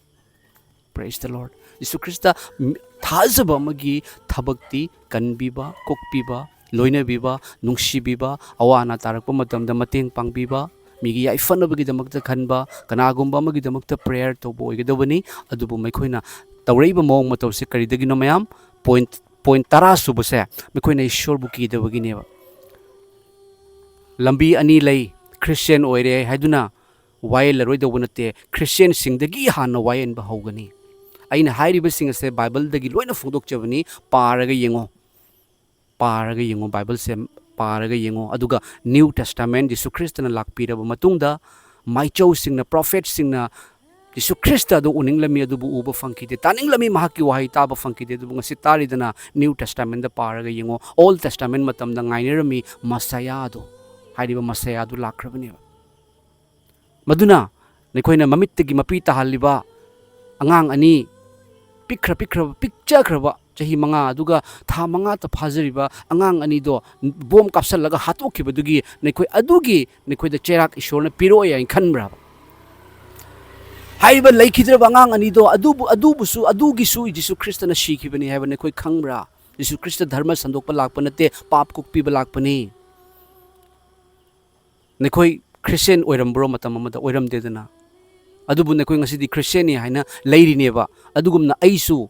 Praise the Lord. Jesus Christ, ꯃꯤ-, ꯊꯥꯖꯕ ꯑꯃꯒꯤ ꯊꯕꯛꯇꯤ ꯀꯟꯕꯤꯕ, ꯀꯣꯛꯄꯤꯕ, ꯂꯣꯏꯅꯕꯤꯕ, ꯅꯨꯡꯁꯤꯕꯤꯕ, ꯑꯋꯥ ꯑꯅꯥ ꯇꯥꯔꯛꯄ ꯃꯇꯝꯗ ꯃꯇꯦꯡ ꯄꯥꯡꯕꯤꯕ, ꯃꯤꯒꯤ ꯌꯥꯏꯐꯅꯕꯒꯤꯗꯃꯛꯇ ꯈꯟꯕ, ꯀꯅꯥꯒꯨꯝꯕ ꯑꯃꯒꯤꯗꯃꯛꯇ prayer ꯇꯧꯕ ꯑꯣꯏꯒꯗꯕꯅꯤ꯫ ꯑꯗꯨꯕꯨ ꯃꯈꯣꯏꯅ ꯇꯧꯔꯛꯏꯕ ꯃꯑꯣꯡ ꯃꯇꯧꯁꯦ ꯀꯔꯤꯗꯒꯤꯅꯣ ꯃꯌꯥꯝ? Point, point ꯇꯔꯥ ꯁꯨꯕꯁꯦ, ꯃꯈꯣꯏꯅ ꯏꯁꯣꯔꯕꯨ ꯀꯤꯗꯕꯒꯤꯅꯦꯕ꯫ ꯂꯝꯕꯤ ꯑꯅꯤ ꯂꯩ꯫ ꯈ꯭ꯔꯤꯁꯇꯤꯌꯥꯟ ꯑꯣꯏꯔꯦ ꯍꯥꯏꯗꯨꯅ ꯋꯥꯌꯦꯜꯂꯔꯣꯏꯗꯧꯕ ꯅꯠꯇꯦ꯫ ꯈ꯭ꯔꯤꯁꯇꯤꯌꯥꯟꯁꯤꯡꯗꯒꯤ ꯍꯥꯟꯅ ꯋꯥꯌꯦꯟꯕ ꯍꯧꯒꯅꯤ꯫ ꯑꯩꯅ ꯍꯥꯏꯔꯤꯕꯁꯤꯡ ꯑꯁꯦ ꯕꯥꯏꯕꯜꯗꯒꯤ ꯂꯣꯏꯅ ꯐꯣꯡꯗꯣꯛꯆꯕꯅꯤ꯫ ꯄꯥꯔꯒ ꯌꯦꯡꯉꯣ꯫ ꯄꯥꯔꯒ ꯌꯦꯡꯉꯣ, ꯕꯥꯏꯕꯜꯁꯦ ꯄꯥꯔꯒ ꯌꯦꯡꯉꯣ꯫ ꯑꯗꯨꯒ New Testament, ꯖꯤꯁꯨ ꯈ꯭ꯔꯤꯁꯇꯅ ꯂꯥꯛꯄꯤꯔꯕ ꯃꯇꯨꯡꯗ, ꯃꯥꯏꯆꯧꯁꯤꯡꯅ, ꯄ꯭ꯔꯣꯐꯦꯠꯁꯤꯡꯅ ꯖꯤꯁꯨ ꯈ꯭ꯔꯤꯁꯇ ꯑꯗꯨ ꯎꯅꯤꯡꯂꯝꯃꯤ, ꯑꯗꯨꯕꯨ ꯎꯕ ꯐꯪꯈꯤꯗꯦ, ꯇꯥꯅꯤꯡꯂꯝꯃꯤ, ꯃꯍꯥꯛꯀꯤ ꯋꯥꯍꯩ ꯇꯥꯕ ꯐꯪꯈꯤꯗꯦ꯫ ꯑꯗꯨꯕꯨ ꯉꯁꯤ ꯇꯥꯔꯤꯗꯅ, New Testament ꯄꯥꯔꯒ ꯌꯦꯡꯉꯣ꯫ Old Testament ꯃꯇꯝꯗ ꯉꯥꯏꯅꯔꯝꯃꯤ ꯃꯁꯥꯌꯥꯗꯣ, ꯍꯥꯏꯔꯤꯕ ꯃꯁꯥꯌꯥꯗꯨ ꯂꯥꯛꯈ꯭ꯔꯕꯅꯦꯕ꯫ ꯃꯗꯨꯅ ꯅꯈꯣꯏꯅ ꯃꯃꯤꯠꯇꯒꯤ ꯃꯄꯤ ꯇꯥꯍꯜꯂꯤꯕ ꯑꯉꯥꯡ ꯑꯅꯤ, ꯄꯤꯛꯈ꯭ꯔ ꯄꯤꯛꯈ꯭ꯔꯕ, ꯄꯤꯛꯆꯈ꯭ꯔꯕ, ꯆꯍꯤ ꯃꯉꯥ ꯑꯗꯨꯒ ꯊꯥ ꯃꯉꯥꯇ ꯐꯥꯖꯔꯤꯕ ꯑꯉꯥꯡ ꯑꯅꯤꯗꯣ ꯕꯣꯝ ꯀꯥꯞꯁꯜꯂꯒ ꯍꯥꯠꯇꯣꯛꯈꯤꯕꯗꯨꯒꯤ ꯅꯈꯣꯏ ꯑꯗꯨꯒꯤ, ꯅꯈꯣꯏꯗ ꯆꯩꯔꯥꯛ ꯏꯁꯣꯔꯅ ꯄꯤꯔꯛꯑꯣꯏ ꯍꯥꯏꯅ ꯈꯟꯕ꯭ꯔꯕ? ꯍꯥꯏꯔꯤꯕ ꯂꯩꯈꯤꯗ꯭ꯔꯕ ꯑꯉꯥꯡ ꯑꯅꯤꯗꯣ, ꯑꯗꯨꯕꯨ, ꯑꯗꯨꯕꯨꯁꯨ, ꯑꯗꯨꯒꯤꯁꯨ ꯖꯤꯁꯨ ꯈ꯭ꯔꯤꯁꯇꯅ ꯁꯤꯈꯤꯕꯅꯤ ꯍꯥꯏꯕ ꯅꯈꯣꯏ ꯈꯪꯕ꯭ꯔꯥ? ꯖꯤꯁꯨ ꯈ꯭ꯔꯤꯁꯇ ꯙꯔꯃ ꯁꯟꯗꯣꯛꯄ ꯂꯥꯛꯄ ꯅꯠꯇꯦ, ꯄꯥꯞ ꯀꯣꯛꯄꯤꯕ ꯂꯥꯛꯄꯅꯤ꯫ ꯅꯈꯣꯏ ꯈ꯭ꯔꯤꯁꯇꯤꯌꯥꯟ ꯑꯣꯏꯔꯝꯕ꯭ꯔꯣ ꯃꯇꯝ ꯑꯃꯗ? ꯑꯣꯏꯔꯝꯗꯦꯗꯅ꯫ ꯑꯗꯨꯕꯨ ꯅꯈꯣꯏ ꯉꯁꯤꯗꯤ ꯈ꯭ꯔꯤꯁꯇꯤꯌꯥꯟꯅꯤ ꯍꯥꯏꯅ ꯂꯩꯔꯤꯅꯦꯕ꯫ ꯑꯗꯨꯒꯨꯝꯅ ꯑꯩꯁꯨ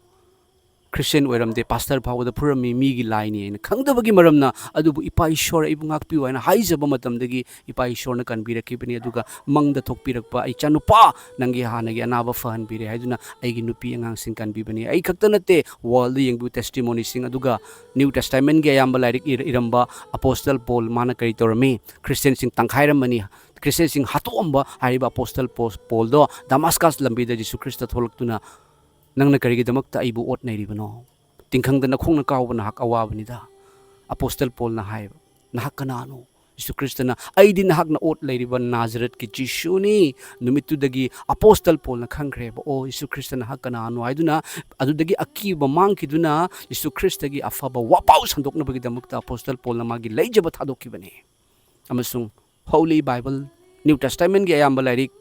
ꯈ꯭ꯔꯤꯁꯇꯤꯌꯥꯟ ꯑꯣꯏꯔꯝꯗꯦ, ꯄꯥꯁꯇꯔ ꯐꯥꯎꯕꯗ ꯐꯨꯔꯝꯃꯤ, ꯃꯤꯒꯤ ꯂꯥꯏꯅꯤ ꯍꯥꯏꯅ ꯈꯪꯗꯕꯒꯤ ꯃꯔꯝꯅ꯫ ꯑꯗꯨꯕꯨ ꯏꯄꯥ ꯏꯁꯣꯔ ꯑꯩꯕꯨ ꯉꯥꯛꯄꯤꯌꯨ ꯍꯥꯏꯅ ꯍꯥꯏꯖꯕ ꯃꯇꯝꯗꯒꯤ ꯏꯄꯥ ꯏꯁꯣꯔꯅ ꯀꯟꯕꯤꯔꯛꯈꯤꯕꯅꯤ꯫ ꯑꯗꯨꯒ ꯃꯪꯗ ꯊꯣꯛꯄꯤꯔꯛꯄ, "ꯏꯆꯥꯅꯨꯄꯥ, ꯅꯪꯒꯤ ꯍꯥꯟꯅꯒꯤ ꯑꯅꯥꯕ ꯐꯍꯟꯕꯤꯔꯦ" ꯍꯥꯏꯗꯨꯅ ꯑꯩꯒꯤ ꯅꯨꯄꯤ ꯑꯉꯥꯡꯁꯤꯡ ꯀꯟꯕꯤꯕꯅꯤ꯫ ꯑꯩ ꯈꯛꯇ ꯅꯠꯇꯦ, ꯋꯥꯔꯜꯗ ꯌꯦꯡꯕꯤꯌꯨ, ꯇꯦꯁꯇꯤꯃꯣꯅꯤꯁꯤꯡ, ꯑꯗꯨꯒ ꯅ꯭ꯌꯨ ꯇꯦꯁꯇꯥꯃꯦꯟꯒꯤ ꯑꯌꯥꯝꯕ ꯂꯥꯏꯔꯤꯛ ꯏꯔ-, ꯏꯔꯝꯕ ꯑꯄꯣꯁꯇꯜ ꯄꯣꯜ, ꯃꯥꯅ ꯀꯔꯤ ꯇꯧꯔꯝꯃꯤ? ꯈ꯭ꯔꯤꯁꯇꯤꯌꯥꯟꯁꯤꯡ ꯇꯪꯈꯥꯏꯔꯝꯃꯅꯤ꯫ ꯈ꯭ꯔꯤꯁꯇꯤꯌꯥꯟꯁꯤꯡ ꯍꯥꯠꯇꯣꯛꯑꯝꯕ ꯍꯥꯏꯔꯤꯕ ꯑꯄꯣꯁꯇꯜ ꯄꯣ-, ꯄꯣꯜꯗꯣ ꯗꯃꯥꯁꯀꯁ ꯂꯝꯕꯤꯗ ꯖꯤꯁꯨ ꯈ꯭ꯔꯤꯁꯇ ꯊꯣꯛꯂꯛꯇꯨꯅ, "ꯅꯪꯅ ꯀꯔꯤꯒꯤꯗꯃꯛꯇ ꯑꯩꯕꯨ ꯑꯣꯠ ꯅꯩꯔꯤꯕꯅꯣ? ꯇꯤꯡꯈꯪꯗ ꯅꯈꯣꯡꯅ ꯀꯥꯎꯕ ꯅꯍꯥꯛ ꯑꯋꯥꯕꯅꯤꯗ"꯫ ꯑꯄꯣꯁꯇꯜ ꯄꯣꯜꯅ ꯍꯥꯏꯕ, "ꯅꯍꯥꯛ ꯀꯅꯥꯅꯣ?" ꯖꯤꯁꯨ ꯈ꯭ꯔꯤꯁꯇꯅ, "ꯑꯩꯗꯤ ꯅꯍꯥꯛꯅ ꯑꯣꯠ ꯂꯩꯔꯤꯕ ꯅꯥꯖꯔꯦꯠꯀꯤ ꯖꯤꯁꯨꯅꯤ"꯫ ꯅꯨꯃꯤꯠꯇꯨꯗꯒꯤ ꯑꯄꯣꯁꯇꯜ ꯄꯣꯜꯅ ꯈꯪꯈ꯭ꯔꯦꯕ, "ꯑꯣ, ꯖꯤꯁꯨ ꯈ꯭ꯔꯤꯁꯇ ꯅꯍꯥꯛ ꯀꯅꯥꯅꯣ?" ꯍꯥꯏꯗꯨꯅ꯫ ꯑꯗꯨꯗꯒꯤ ꯑꯀꯤꯕ ꯃꯥꯡꯈꯤꯗꯨꯅ ꯖꯤꯁꯨ ꯈ꯭ꯔꯤꯁꯇꯒꯤ ꯑꯐꯕ ꯋꯥꯄꯥꯎ ꯁꯟꯗꯣꯛꯅꯕꯒꯤꯗꯃꯛꯇ ꯑꯄꯣꯁꯇꯜ ꯄꯣꯜꯅ ꯃꯥꯒꯤ ꯂꯩꯖꯕ ꯊꯥꯗꯣꯛꯈꯤꯕꯅꯤ꯫ ꯑꯃꯁꯨꯡ ꯍꯣꯂꯤ ꯕꯥꯏꯕꯜ, ꯅ꯭ꯌꯨ ꯇꯦꯁꯇꯥꯃꯦꯟꯒꯤ ꯑꯌꯥꯝꯕ ꯂꯥꯏꯔꯤꯛ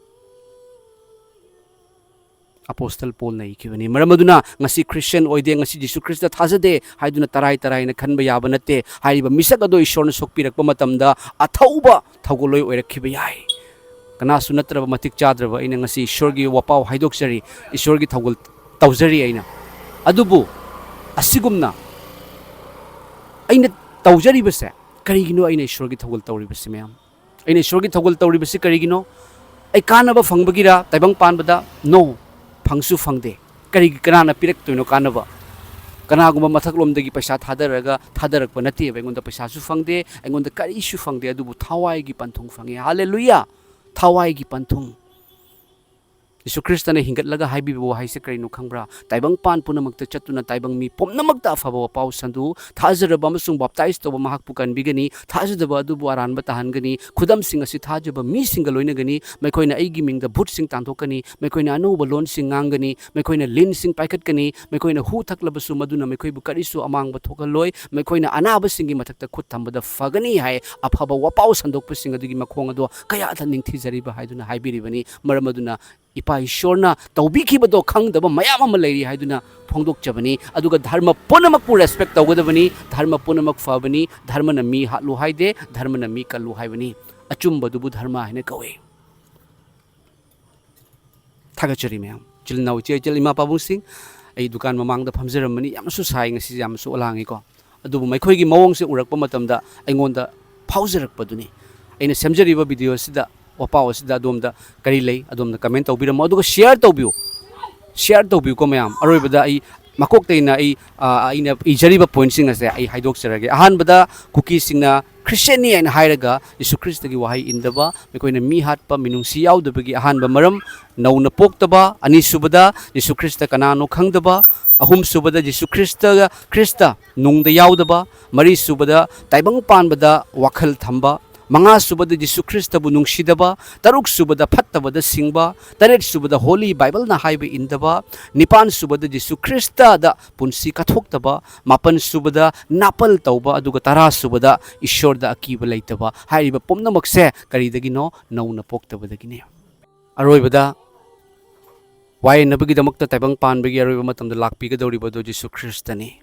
ꯑꯄꯣꯁꯇꯜ ꯄꯣꯜꯅ ꯏꯈꯤꯕꯅꯤ꯫ ꯃꯔꯝ ꯑꯗꯨꯅ ꯉꯁꯤ ꯈ꯭ꯔꯤꯁꯇꯤꯌꯥꯟ ꯑꯣꯏꯗꯦ, ꯉꯁꯤ ꯖꯤꯁꯨ ꯈ꯭ꯔꯤꯁꯇ ꯊꯥꯖꯗꯦ ꯍꯥꯏꯗꯨꯅ ꯇꯔꯥꯏ ꯇꯔꯥꯏꯅ ꯈꯟꯕ ꯌꯥꯕ ꯅꯠꯇꯦ꯫ ꯍꯥꯏꯔꯤꯕ ꯃꯤꯁꯛ ꯑꯗꯣ ꯏꯁꯣꯔꯅ ꯁꯣꯛꯄꯤꯔꯛꯄ ꯃꯇꯝꯗ ꯑꯊꯧꯕ ꯊꯧꯒꯜꯂꯣꯏ ꯑꯣꯏꯔꯛꯈꯤꯕ ꯌꯥꯏ꯫ ꯀꯅꯥꯁꯨ ꯅꯠꯇ꯭ꯔꯕ ꯃꯇꯤꯛ ꯆꯥꯗ꯭ꯔꯕ ꯑꯩꯅ ꯉꯁꯤ ꯏꯁꯣꯔꯒꯤ ꯋꯥꯄꯥꯎ ꯍꯥꯏꯗꯣꯛꯆꯔꯤ, ꯏꯁꯣꯔꯒꯤ ꯊꯧꯒꯜ ꯇꯧꯖꯔꯤ ꯑꯩꯅ꯫ ꯑꯗꯨꯕꯨ ꯑꯁꯤꯒꯨꯝꯅ ꯑꯩꯅ ꯇꯧꯖꯔꯤꯕꯁꯦ ꯀꯔꯤꯒꯤꯅꯣ? ꯑꯩꯅ ꯏꯁꯣꯔꯒꯤ ꯊꯧꯒꯜ ꯇꯧꯔꯤꯕꯁꯤ ꯃꯌꯥꯝ, ꯑꯩꯅ ꯏꯁꯣꯔꯒꯤ ꯊꯧꯒꯜ ꯇꯧꯔꯤꯕꯁꯤ ꯀꯔꯤꯒꯤꯅꯣ? ꯑꯩ ꯀꯥꯟꯅꯕ ꯐꯪꯕꯒꯤꯔ ꯇꯥꯏꯕꯪ ꯄꯥꯟꯕꯗ? No, ꯐꯪꯁꯨ ꯐꯪꯗꯦ꯫ ꯀꯔꯤꯒꯤ, ꯀꯅꯥꯅ ꯄꯤꯔꯛꯇꯣꯏꯅꯣ ꯀꯥꯟꯅꯕ? ꯀꯅꯥꯒꯨꯝꯕ ꯃꯊꯛꯂꯣꯝꯗꯒꯤ ꯄꯩꯁꯥ ꯊꯥꯗꯔꯒ ꯊꯥꯗꯔꯛꯄ ꯅꯠꯇꯦꯕ꯫ ꯑꯩꯉꯣꯟꯗ ꯄꯩꯁꯥꯁꯨ ꯐꯪꯗꯦ, ꯑꯩꯉꯣꯟꯗ ꯀꯔꯤꯁꯨ ꯐꯪꯗꯦ, ꯑꯗꯨꯕꯨ ꯊꯋꯥꯏꯒꯤ ꯄꯟꯊꯨꯡ ꯐꯪꯉꯦ꯫ ꯍꯥꯂꯦꯂꯨꯌꯥ! ꯊꯋꯥꯏꯒꯤ ꯄꯟꯊꯨꯡ꯫ ꯌꯤꯁꯨ ꯈ꯭ꯔꯤꯁꯇꯅ ꯍꯤꯡꯒꯠꯂꯒ ꯍꯥꯏꯕꯤꯕ ꯋꯥꯍꯩꯁꯦ ꯀꯔꯤꯅꯣ ꯈꯪꯕ꯭ꯔꯥ? "ꯇꯥꯏꯕꯪꯄꯥꯟ ꯄꯨꯝꯅꯃꯛꯇ ꯆꯠꯇꯨꯅ ꯇꯥꯏꯕꯪ ꯃꯤ ꯄꯨꯝꯅꯃꯛꯇ ꯑꯐꯕ ꯋꯥꯄꯥꯎ ꯁꯟꯗꯣꯛꯎ꯫ ꯊꯥꯖꯔꯕ ꯑꯃꯁꯨꯡ ꯕꯥꯞꯇꯥꯏꯖ ꯇꯧꯕ ꯃꯍꯥꯛꯄꯨ ꯀꯟꯕꯤꯒꯅꯤ꯫ ꯊꯥꯖꯗꯕ ꯑꯗꯨꯕꯨ ꯑꯔꯥꯟꯕ ꯇꯥꯍꯟꯒꯅꯤ꯫ ꯈꯨꯗꯝꯁꯤꯡ ꯑꯁꯤ ꯊꯥꯖꯕ ꯃꯤꯁꯤꯡꯒ ꯂꯣꯏꯅꯒꯅꯤ꯫ ꯃꯈꯣꯏꯅ ꯑꯩꯒꯤ ꯃꯤꯡꯗ ꯚꯨꯠꯁꯤꯡ ꯇꯥꯟꯊꯣꯛꯀꯅꯤ꯫ ꯃꯈꯣꯏꯅ ꯑꯅꯧꯕ ꯂꯣꯟꯁꯤꯡ ꯉꯥꯡꯒꯅꯤ꯫ ꯃꯈꯣꯏꯅ ꯂꯤꯟꯁꯤꯡ ꯄꯥꯏꯈꯠꯀꯅꯤ꯫ ꯃꯈꯣꯏꯅ ꯍꯨ ꯊꯛꯂꯕꯁꯨ ꯃꯗꯨꯅ ꯃꯈꯣꯏꯕꯨ ꯀꯔꯤꯁꯨ ꯑꯃꯥꯡꯕ ꯊꯣꯛꯍꯜꯂꯣꯏ꯫ ꯃꯈꯣꯏꯅ ꯑꯅꯥꯕꯁꯤꯡꯒꯤ ꯃꯊꯛꯇ ꯈꯨꯠ ꯊꯝꯕꯗ ꯐꯒꯅꯤ" ꯍꯥꯏ꯫ ꯑꯐꯕ ꯋꯥꯄꯥꯎ ꯁꯟꯗꯣꯛꯄꯁꯤꯡ ꯑꯗꯨꯒꯤ ꯃꯈꯣꯡ ꯑꯗꯣ ꯀꯌꯥꯗ ꯅꯤꯡꯊꯤꯖꯔꯤꯕ ꯍꯥꯏꯗꯨꯅ ꯍꯥꯏꯕꯤꯔꯤꯕꯅꯤ꯫ ꯃꯔꯝ ꯑꯗꯨꯅ ꯏꯄꯥ ꯏꯁꯣꯔꯅ ꯇꯧꯕꯤꯈꯤꯕꯗꯣ ꯈꯪꯗꯕ ꯃꯌꯥꯝ ꯑꯃ ꯂꯩꯔꯤ ꯍꯥꯏꯗꯨꯅ ꯐꯣꯡꯗꯣꯛꯆꯕꯅꯤ꯫ ꯑꯗꯨꯒ ꯙꯔꯃ ꯄꯨꯝꯅꯃꯛꯄꯨ respect ꯇꯧꯒꯗꯕꯅꯤ꯫ ꯙꯔꯃ ꯄꯨꯝꯅꯃꯛ ꯐꯕꯅꯤ꯫ ꯙꯔꯃꯅ ꯃꯤ ꯍꯥꯠꯂꯨ ꯍꯥꯏꯗꯦ, ꯙꯔꯃꯅ ꯃꯤ ꯀꯜꯂꯨ ꯍꯥꯏꯕꯅꯤ꯫ ꯑꯆꯨꯝꯕꯗꯨꯕꯨ ꯙꯔꯃ ꯍꯥꯏꯅ ꯀꯧꯏ꯫ ꯊꯥꯒꯠꯆꯔꯤ ꯃꯌꯥꯝ꯫ ꯏꯆꯤꯜ ꯏꯅꯥꯎ, ꯏꯆꯦ ꯏꯆꯜ, ꯏꯃꯥ ꯄꯥꯕꯨꯡꯁꯤꯡ, ꯑꯩ ꯗꯨꯀꯥꯟ ꯃꯃꯥꯡꯗ ꯐꯝꯖꯔꯝꯕꯅꯤ꯫ ꯌꯥꯝꯅꯁꯨ ꯁꯥꯏ ꯉꯁꯤꯁꯦ, ꯌꯥꯝꯅꯁꯨ ꯂꯥꯡꯉꯤꯀꯣ꯫ ꯑꯗꯨꯕꯨ ꯃꯈꯣꯏꯒꯤ ꯃꯑꯣꯡꯁꯦ ꯎꯔꯛꯄ ꯃꯇꯝꯗ ꯑꯩꯉꯣꯟꯗ ꯐꯥꯎꯖꯔꯛꯄꯗꯨꯅꯤ꯫ ꯑꯩꯅ ꯁꯦꯝꯖꯔꯤꯕ video ꯑꯁꯤꯗ, ꯋꯥꯄꯥꯎ ꯑꯁꯤꯗ ꯑꯗꯣꯝꯗ ꯀꯔꯤ ꯂꯩ? ꯑꯗꯣꯝꯅ comment ꯇꯧꯕꯤꯔꯝꯃꯣ, ꯑꯗꯨꯒ share ꯇꯧꯕꯤꯌꯨ꯫ Share ꯇꯧꯕꯤꯌꯨꯀꯣ ꯃꯌꯥꯝ꯫ ꯑꯔꯣꯏꯕꯗ ꯑꯩ ꯃꯀꯣꯛꯇꯩꯅ ꯑꯩ, ꯑ, ꯑꯩꯅ ꯏꯖꯔꯤꯕ pointꯁꯤꯡ ꯑꯁꯦ ꯑꯩ ꯍꯥꯏꯗꯣꯛꯆꯔꯒꯦ꯫ ꯑꯍꯥꯟꯕꯗ, ꯀꯨꯀꯤꯁꯤꯡꯅ Christianꯅꯤ ꯍꯥꯏꯅ ꯍꯥꯏꯔꯒ ꯖꯤꯁꯨ ꯈ꯭ꯔꯤꯁꯇꯒꯤ ꯋꯥꯍꯩ ꯏꯟꯗꯕ, ꯃꯈꯣꯏꯅ ꯃꯤ ꯍꯥꯠꯄ, ꯃꯤꯅꯨꯡꯁꯤ ꯌꯥꯎꯗꯕꯒꯤ ꯑꯍꯥꯟꯕ ꯃꯔꯝ꯫ ꯅꯧꯅ ꯄꯣꯛꯇꯕ꯫ ꯑꯅꯤꯁꯨꯕꯗ, ꯖꯤꯁꯨ ꯈ꯭ꯔꯤꯁꯇ ꯀꯅꯥꯅꯣ ꯈꯪꯗꯕ꯫ ꯑꯍꯨꯝꯁꯨꯕꯗ, ꯖꯤꯁꯨ ꯈ꯭ꯔꯤꯁꯇ, ꯈ꯭ꯔꯤꯁꯇ ꯅꯨꯡꯗ ꯌꯥꯎꯗꯕ꯫ ꯃꯔꯤꯁꯨꯕꯗ, ꯇꯥꯏꯕꯪ ꯄꯥꯟꯕꯗ ꯋꯥꯈꯜ ꯊꯝꯕ꯫ ꯃꯉꯥꯁꯨꯕꯗ, ꯖꯤꯁꯨ ꯈ꯭ꯔꯤꯁꯇꯕꯨ ꯅꯨꯡꯁꯤꯗꯕ꯫ ꯇꯔꯨꯛꯁꯨꯕꯗ, ꯐꯠꯇꯕꯗ ꯁꯤꯡꯕ꯫ ꯇꯔꯦꯠꯁꯨꯕꯗ, Holy Bibleꯅ ꯍꯥꯏꯕ ꯏꯟꯗꯕ꯫ ꯅꯤꯄꯥꯟꯁꯨꯕꯗ, ꯖꯤꯁꯨ ꯈ꯭ꯔꯤꯁꯇꯗ ꯄꯨꯟꯁꯤ ꯀꯠꯊꯣꯛꯇꯕ꯫ ꯃꯥꯄꯟꯁꯨꯕꯗ, ꯅꯥꯄꯜ ꯇꯧꯕ꯫ ꯑꯗꯨꯒ ꯇꯔꯥꯁꯨꯕꯗ, ꯏꯁꯣꯔꯗ ꯑꯀꯤꯕ ꯂꯩꯇꯕ꯫ ꯍꯥꯏꯔꯤꯕ ꯄꯨꯝꯅꯃꯛꯁꯦ ꯀꯔꯤꯗꯒꯤꯅꯣ? ꯅꯧꯅ ꯄꯣꯛꯇꯕꯗꯒꯤꯅꯤ꯫ ꯑꯔꯣꯏꯕꯗ, ꯋꯥꯌꯦꯟꯅꯕꯒꯤꯗꯃꯛꯇ ꯇꯥꯏꯕꯪ ꯄꯥꯟꯕꯒꯤ ꯑꯔꯣꯏꯕ ꯃꯇꯝꯗ ꯂꯥꯛꯄꯤꯒꯗꯧꯔꯤꯕꯗꯨ ꯖꯤꯁꯨ ꯈ꯭ꯔꯤꯁꯇꯅꯤ꯫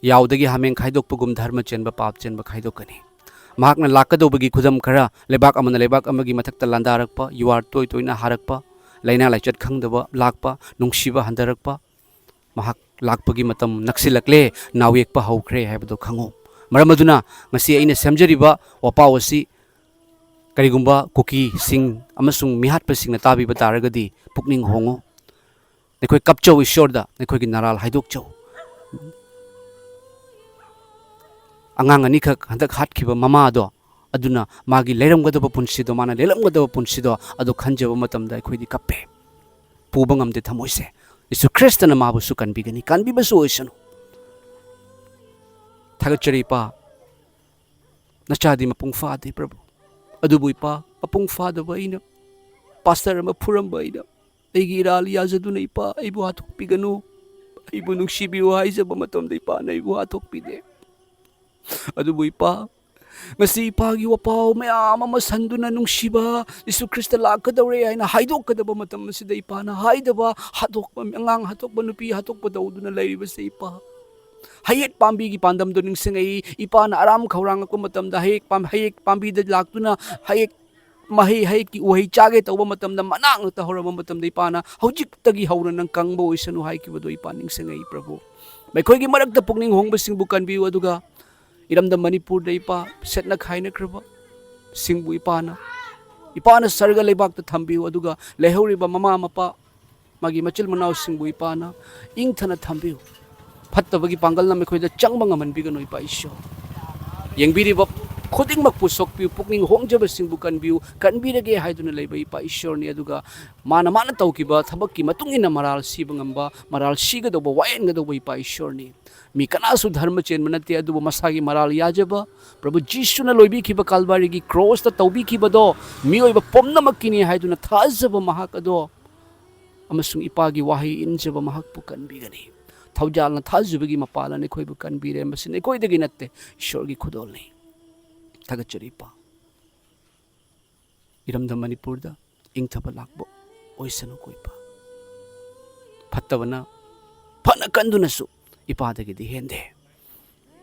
ꯌꯥꯎꯗꯒꯤ ꯍꯥꯃꯦꯡ ꯈꯥꯏꯗꯣꯛꯄꯒꯨꯝ ꯙꯔꯃ ꯆꯦꯟꯕ ꯄꯥꯞ ꯆꯦꯟꯕ ꯈꯥꯏꯗꯣꯛꯀꯅꯤ꯫ ꯃꯍꯥꯛꯅ ꯂꯥꯛꯀꯗꯧꯕꯒꯤ ꯈꯨꯗꯝ ꯈꯔ: ꯂꯩꯕꯥꯛ ꯑꯃꯅ ꯂꯩꯕꯥꯛ ꯑꯃꯒꯤ ꯃꯊꯛꯇ ꯂꯥꯟꯗꯥꯔꯛꯄ, ꯌꯨꯍꯥꯔ ꯇꯣꯏ ꯇꯣꯏꯅ ꯍꯥꯔꯛꯄ, ꯂꯥꯏꯅꯥ ꯂꯥꯏꯆꯠ ꯈꯪꯗꯕ ꯂꯥꯛꯄ, ꯅꯨꯡꯁꯤꯕ ꯍꯟꯊꯔꯛꯄ꯫ ꯃꯍꯥꯛ ꯂꯥꯛꯄꯒꯤ ꯃꯇꯝ ꯅꯛꯁꯤꯜꯂꯛꯂꯦ, ꯅꯥꯎ ꯌꯦꯛꯄ ꯍꯧꯈ꯭ꯔꯦ ꯍꯥꯏꯕꯗꯨ ꯈꯪꯉꯨ꯫ ꯃꯔꯝ ꯑꯗꯨꯅ ꯉꯁꯤ ꯑꯩꯅ ꯁꯦꯝꯖꯔꯤꯕ ꯋꯥꯄꯥꯎ ꯑꯁꯤ ꯀꯔꯤꯒꯨꯝꯕ ꯀꯨꯀꯤꯁꯤꯡ ꯑꯃꯁꯨꯡ ꯃꯤꯍꯥꯠꯄꯁꯤꯡꯅ ꯇꯥꯕꯤꯕ ꯇꯥꯔꯒꯗꯤ ꯄꯨꯛꯅꯤꯡ ꯍꯣꯡꯉꯨ꯫ ꯅꯈꯣꯏ ꯀꯞꯆꯧ, ꯏꯁꯣꯔꯗ ꯅꯈꯣꯏꯒꯤ ꯅꯔꯥꯜ ꯍꯥꯏꯗꯣꯛꯆꯧ꯫ ꯑꯉꯥꯡ ꯑꯅꯤꯈꯛ ꯍꯟꯗꯛ ꯍꯥꯠꯈꯤꯕ ꯃꯃꯥꯗꯣ, ꯑꯗꯨꯅ ꯃꯥꯒꯤ ꯂꯩꯔꯝꯒꯗꯕ ꯄꯨꯟꯁꯤꯗꯣ, ꯃꯥꯅ ꯂꯦꯜꯂꯝꯒꯗꯕ ꯄꯨꯟꯁꯤꯗꯣ, ꯑꯗꯨ ꯈꯟꯖꯕ ꯃꯇꯝꯗ ꯑꯩꯈꯣꯏꯗꯤ ꯀꯞꯄꯦ꯫ ꯄꯨꯕ ꯉꯝꯗꯦ ꯊꯃꯣꯏꯁꯦ꯫ ꯌꯦꯁꯨ ꯈ꯭ꯔꯤꯁꯇꯅ ꯃꯥꯕꯨꯁꯨ ꯀꯟꯕꯤꯒꯅꯤ, ꯀꯟꯕꯤꯕꯁꯨ ꯑꯣꯏꯁꯅꯨ꯫ ꯊꯥꯒꯠꯆꯔꯤ ꯏꯄꯥ, ꯅꯆꯥꯗꯤ ꯃꯄꯨꯡ ꯐꯥꯗꯦ ꯄ꯭ꯔꯚꯨ꯫ ꯑꯗꯨꯕꯨ ꯏꯄꯥ, ꯃꯄꯨꯡ ꯐꯥꯗꯕ ꯑꯩꯅ, ꯄꯥꯁꯇꯔ ꯑꯃ ꯐꯨꯔꯝꯕ ꯑꯩꯅ, ꯑꯩꯒꯤ ꯏꯔꯥꯜ ꯌꯥꯖꯗꯨꯅ ꯏꯄꯥ, ꯑꯩꯕꯨ ꯍꯥꯠꯇꯣꯛꯄꯤꯒꯅꯨ꯫ ꯑꯩꯕꯨ ꯅꯨꯡꯁꯤꯕꯤꯌꯨ ꯍꯥꯏꯖꯕ ꯃꯇꯝꯗ ꯏꯄꯥꯅ ꯑꯩꯕꯨ ꯍꯥꯠꯇꯣꯛꯄꯤꯗꯦ꯫ ꯑꯗꯨꯕꯨ ꯏꯄꯥ, ꯉꯁꯤ ꯏꯄꯥꯒꯤ ꯋꯥꯄꯥꯎ ꯃꯌꯥꯝ ꯑꯃ ꯁꯟꯗꯨꯅ ꯅꯨꯡꯁꯤꯕ ꯖꯤꯁꯨ ꯈ꯭ꯔꯤꯁꯇ ꯂꯥꯛꯀꯗꯧꯔꯦ ꯍꯥꯏꯅ ꯍꯥꯏꯗꯣꯛꯀꯗꯕ ꯃꯇꯝ ꯑꯁꯤꯗ ꯏꯄꯥꯅ ꯍꯥꯏꯗꯕ, ꯍꯥꯠꯇꯣꯛꯄ, ꯑꯉꯥꯡ ꯍꯥꯠꯇꯣꯛꯄ, ꯅꯨꯄꯤ ꯍꯥꯠꯇꯣꯛꯄ ꯇꯧꯗꯨꯅ ꯂꯩꯔꯤꯕꯁꯦ ꯏꯄꯥ, ꯍꯌꯦꯠ ꯄꯥꯝꯕꯤꯒꯤ ꯄꯥꯟꯗꯝꯗꯣ ꯅꯤꯡꯁꯤꯡꯉꯛꯏ꯫ ꯏꯄꯥꯅ ꯑꯔꯥꯝ ꯈꯧꯔꯥꯡꯉꯛꯄ ꯃꯇꯝꯗ ꯍꯌꯦꯠ ꯄꯥꯝ-, ꯍꯌꯦꯠ ꯄꯥꯝꯕꯤꯗ ꯂꯥꯛꯇꯨꯅ ꯍꯌꯦꯠ ꯃꯍꯩ, ꯍꯌꯦꯠꯀꯤ ꯎꯍꯩ ꯆꯥꯒꯦ ꯇꯧꯕ ꯃꯇꯝꯗ ꯃꯅꯥ ꯉꯛꯇ ꯍꯧꯔꯝꯕ ꯃꯇꯝꯗ ꯏꯄꯥꯅ ꯍꯧꯖꯤꯛꯇꯒꯤ ꯍꯧꯅ ꯅꯪ ꯀꯪꯕ ꯑꯣꯏꯁꯅꯨ ꯍꯥꯏꯈꯤꯕꯗꯣ ꯏꯄꯥ ꯅꯤꯡꯁꯤꯡꯉꯛꯏ ꯄ꯭ꯔꯚꯨ꯫ ꯃꯈꯣꯏꯒꯤ ꯃꯔꯛꯇ ꯄꯨꯛꯅꯤꯡ ꯍꯣꯡꯕꯁꯤꯡꯕꯨ ꯀꯟꯕꯤꯌꯨ, ꯑꯗꯨꯒ ꯏꯔꯝꯗꯝ ꯃꯅꯤꯄꯨꯔꯗ ꯏꯄꯥ ꯁꯦꯠꯅ ꯈꯥꯏꯅꯈ꯭ꯔꯕ ꯁꯤꯡꯕꯨ ꯏꯄꯥꯅ, ꯏꯄꯥꯅ ꯁꯔꯒ ꯂꯩꯕꯥꯛꯇ ꯊꯝꯕꯤꯌꯨ, ꯑꯗꯨꯒ ꯂꯩꯍꯧꯔꯤꯕ ꯃꯃꯥ ꯃꯄꯥ, ꯃꯥꯒꯤ ꯃꯆꯤꯜ ꯃꯅꯥꯎꯁꯤꯡꯕꯨ ꯏꯄꯥꯅ ꯏꯪꯊꯅ ꯊꯝꯕꯤꯌꯨ꯫ ꯐꯠꯇꯕꯒꯤ ꯄꯥꯡꯒꯜꯅ ꯃꯈꯣꯏꯗ ꯆꯪꯕ ꯉꯝꯍꯟꯕꯤꯒꯅꯨ ꯏꯄꯥ ꯏꯁꯣꯔ꯫ ꯌꯦꯡꯕꯤꯔꯤꯕ ꯈꯨꯗꯤꯡꯃꯛꯄꯨ ꯁꯣꯛꯄꯤꯌꯨ, ꯄꯨꯛꯅꯤꯡ ꯍꯣꯡꯖꯕꯁꯤꯡꯕꯨ ꯀꯟꯕꯤꯌꯨ, ꯀꯟꯕꯤꯔꯒꯦ ꯍꯥꯏꯗꯨꯅ ꯂꯩꯕ ꯏꯄꯥ ꯏꯁꯣꯔꯅꯤ꯫ ꯑꯗꯨꯒ ꯃꯥꯅ, ꯃꯥꯅ ꯇꯧꯈꯤꯕ ꯊꯕꯛꯀꯤ ꯃꯇꯨꯡ ꯏꯟꯅ ꯃꯔꯥꯜ ꯁꯤꯕ ꯉꯝꯕ, ꯃꯔꯥꯜ ꯁꯤꯒꯗꯧꯕ, ꯋꯥꯌꯦꯟꯒꯗꯧꯕ ꯏꯄꯥ ꯏꯁꯣꯔꯅꯤ꯫ ꯃꯤ ꯀꯅꯥꯁꯨ ꯙꯔꯃ ꯆꯦꯟꯕ ꯅꯠꯇꯦ, ꯑꯗꯨꯕꯨ ꯃꯁꯥꯒꯤ ꯃꯔꯥꯜ ꯌꯥꯖꯕ ꯄ꯭ꯔꯚꯨ ꯖꯤꯁꯨꯅ ꯂꯣꯏꯕꯤꯈꯤꯕ ꯀꯥꯜꯚꯥꯔꯤꯒꯤ ꯀ꯭ꯔꯣꯁꯇ ꯇꯧꯕꯤꯈꯤꯕꯗꯣ ꯃꯤꯑꯣꯏꯕ ꯄꯨꯝꯅꯃꯛꯀꯤꯅꯤ ꯍꯥꯏꯗꯨꯅ ꯊꯥꯖꯕ ꯃꯍꯥꯛ ꯑꯗꯣ ꯑꯃꯁꯨꯡ ꯏꯄꯥꯒꯤ ꯋꯥꯍꯩ ꯏꯟꯖꯕ ꯃꯍꯥꯛꯄꯨ ꯀꯟꯕꯤꯒꯅꯤ꯫ ꯊꯧꯖꯥꯜꯅ ꯊꯥꯖꯕꯒꯤ ꯃꯄꯥꯜꯅ ꯑꯩꯈꯣꯏꯕꯨ ꯀꯟꯕꯤꯔꯦ꯫ ꯃꯁꯤ ꯑꯩꯈꯣꯏꯗꯒꯤ ꯅꯠꯇꯦ, ꯏꯁꯣꯔꯒꯤ ꯈꯨꯗꯣꯜꯅꯤ꯫ ꯊꯥꯒꯠꯆꯔꯤ ꯏꯄꯥ꯫ ꯏꯔꯝꯗꯝ ꯃꯅꯤꯄꯨꯔꯗ ꯏꯪꯊꯕ ꯂꯥꯛꯄ ꯑꯣꯏꯁꯅꯨꯀꯣ ꯏꯄꯥ꯫ ꯐꯠꯇꯕꯅ ꯐꯅ ꯀꯟꯗꯨꯅꯁꯨ ꯏꯄꯥꯗꯒꯤꯗꯤ ꯍꯦꯟꯗꯦ꯫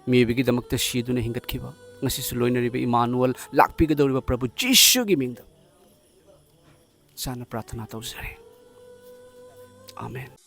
ꯃꯤꯑꯣꯏꯕꯒꯤꯗꯃꯛꯇ ꯁꯤꯗꯨꯅ ꯍꯤꯡꯒꯠꯈꯤꯕ, ꯉꯁꯤꯁꯨ ꯂꯣꯏꯅꯔꯤꯕ ꯏꯃꯥꯅꯨꯑꯦꯜ ꯂꯥꯛꯄꯤꯒꯗꯧꯔꯤꯕ ꯄ꯭ꯔꯚꯨ ꯖꯤꯁꯨꯒꯤ ꯃꯤꯡꯗ ꯏꯁꯥꯅ ꯄ꯭ꯔꯥꯊꯅꯥ ꯇꯧꯖꯔꯦ꯫ ꯑꯥꯃꯦꯟ꯫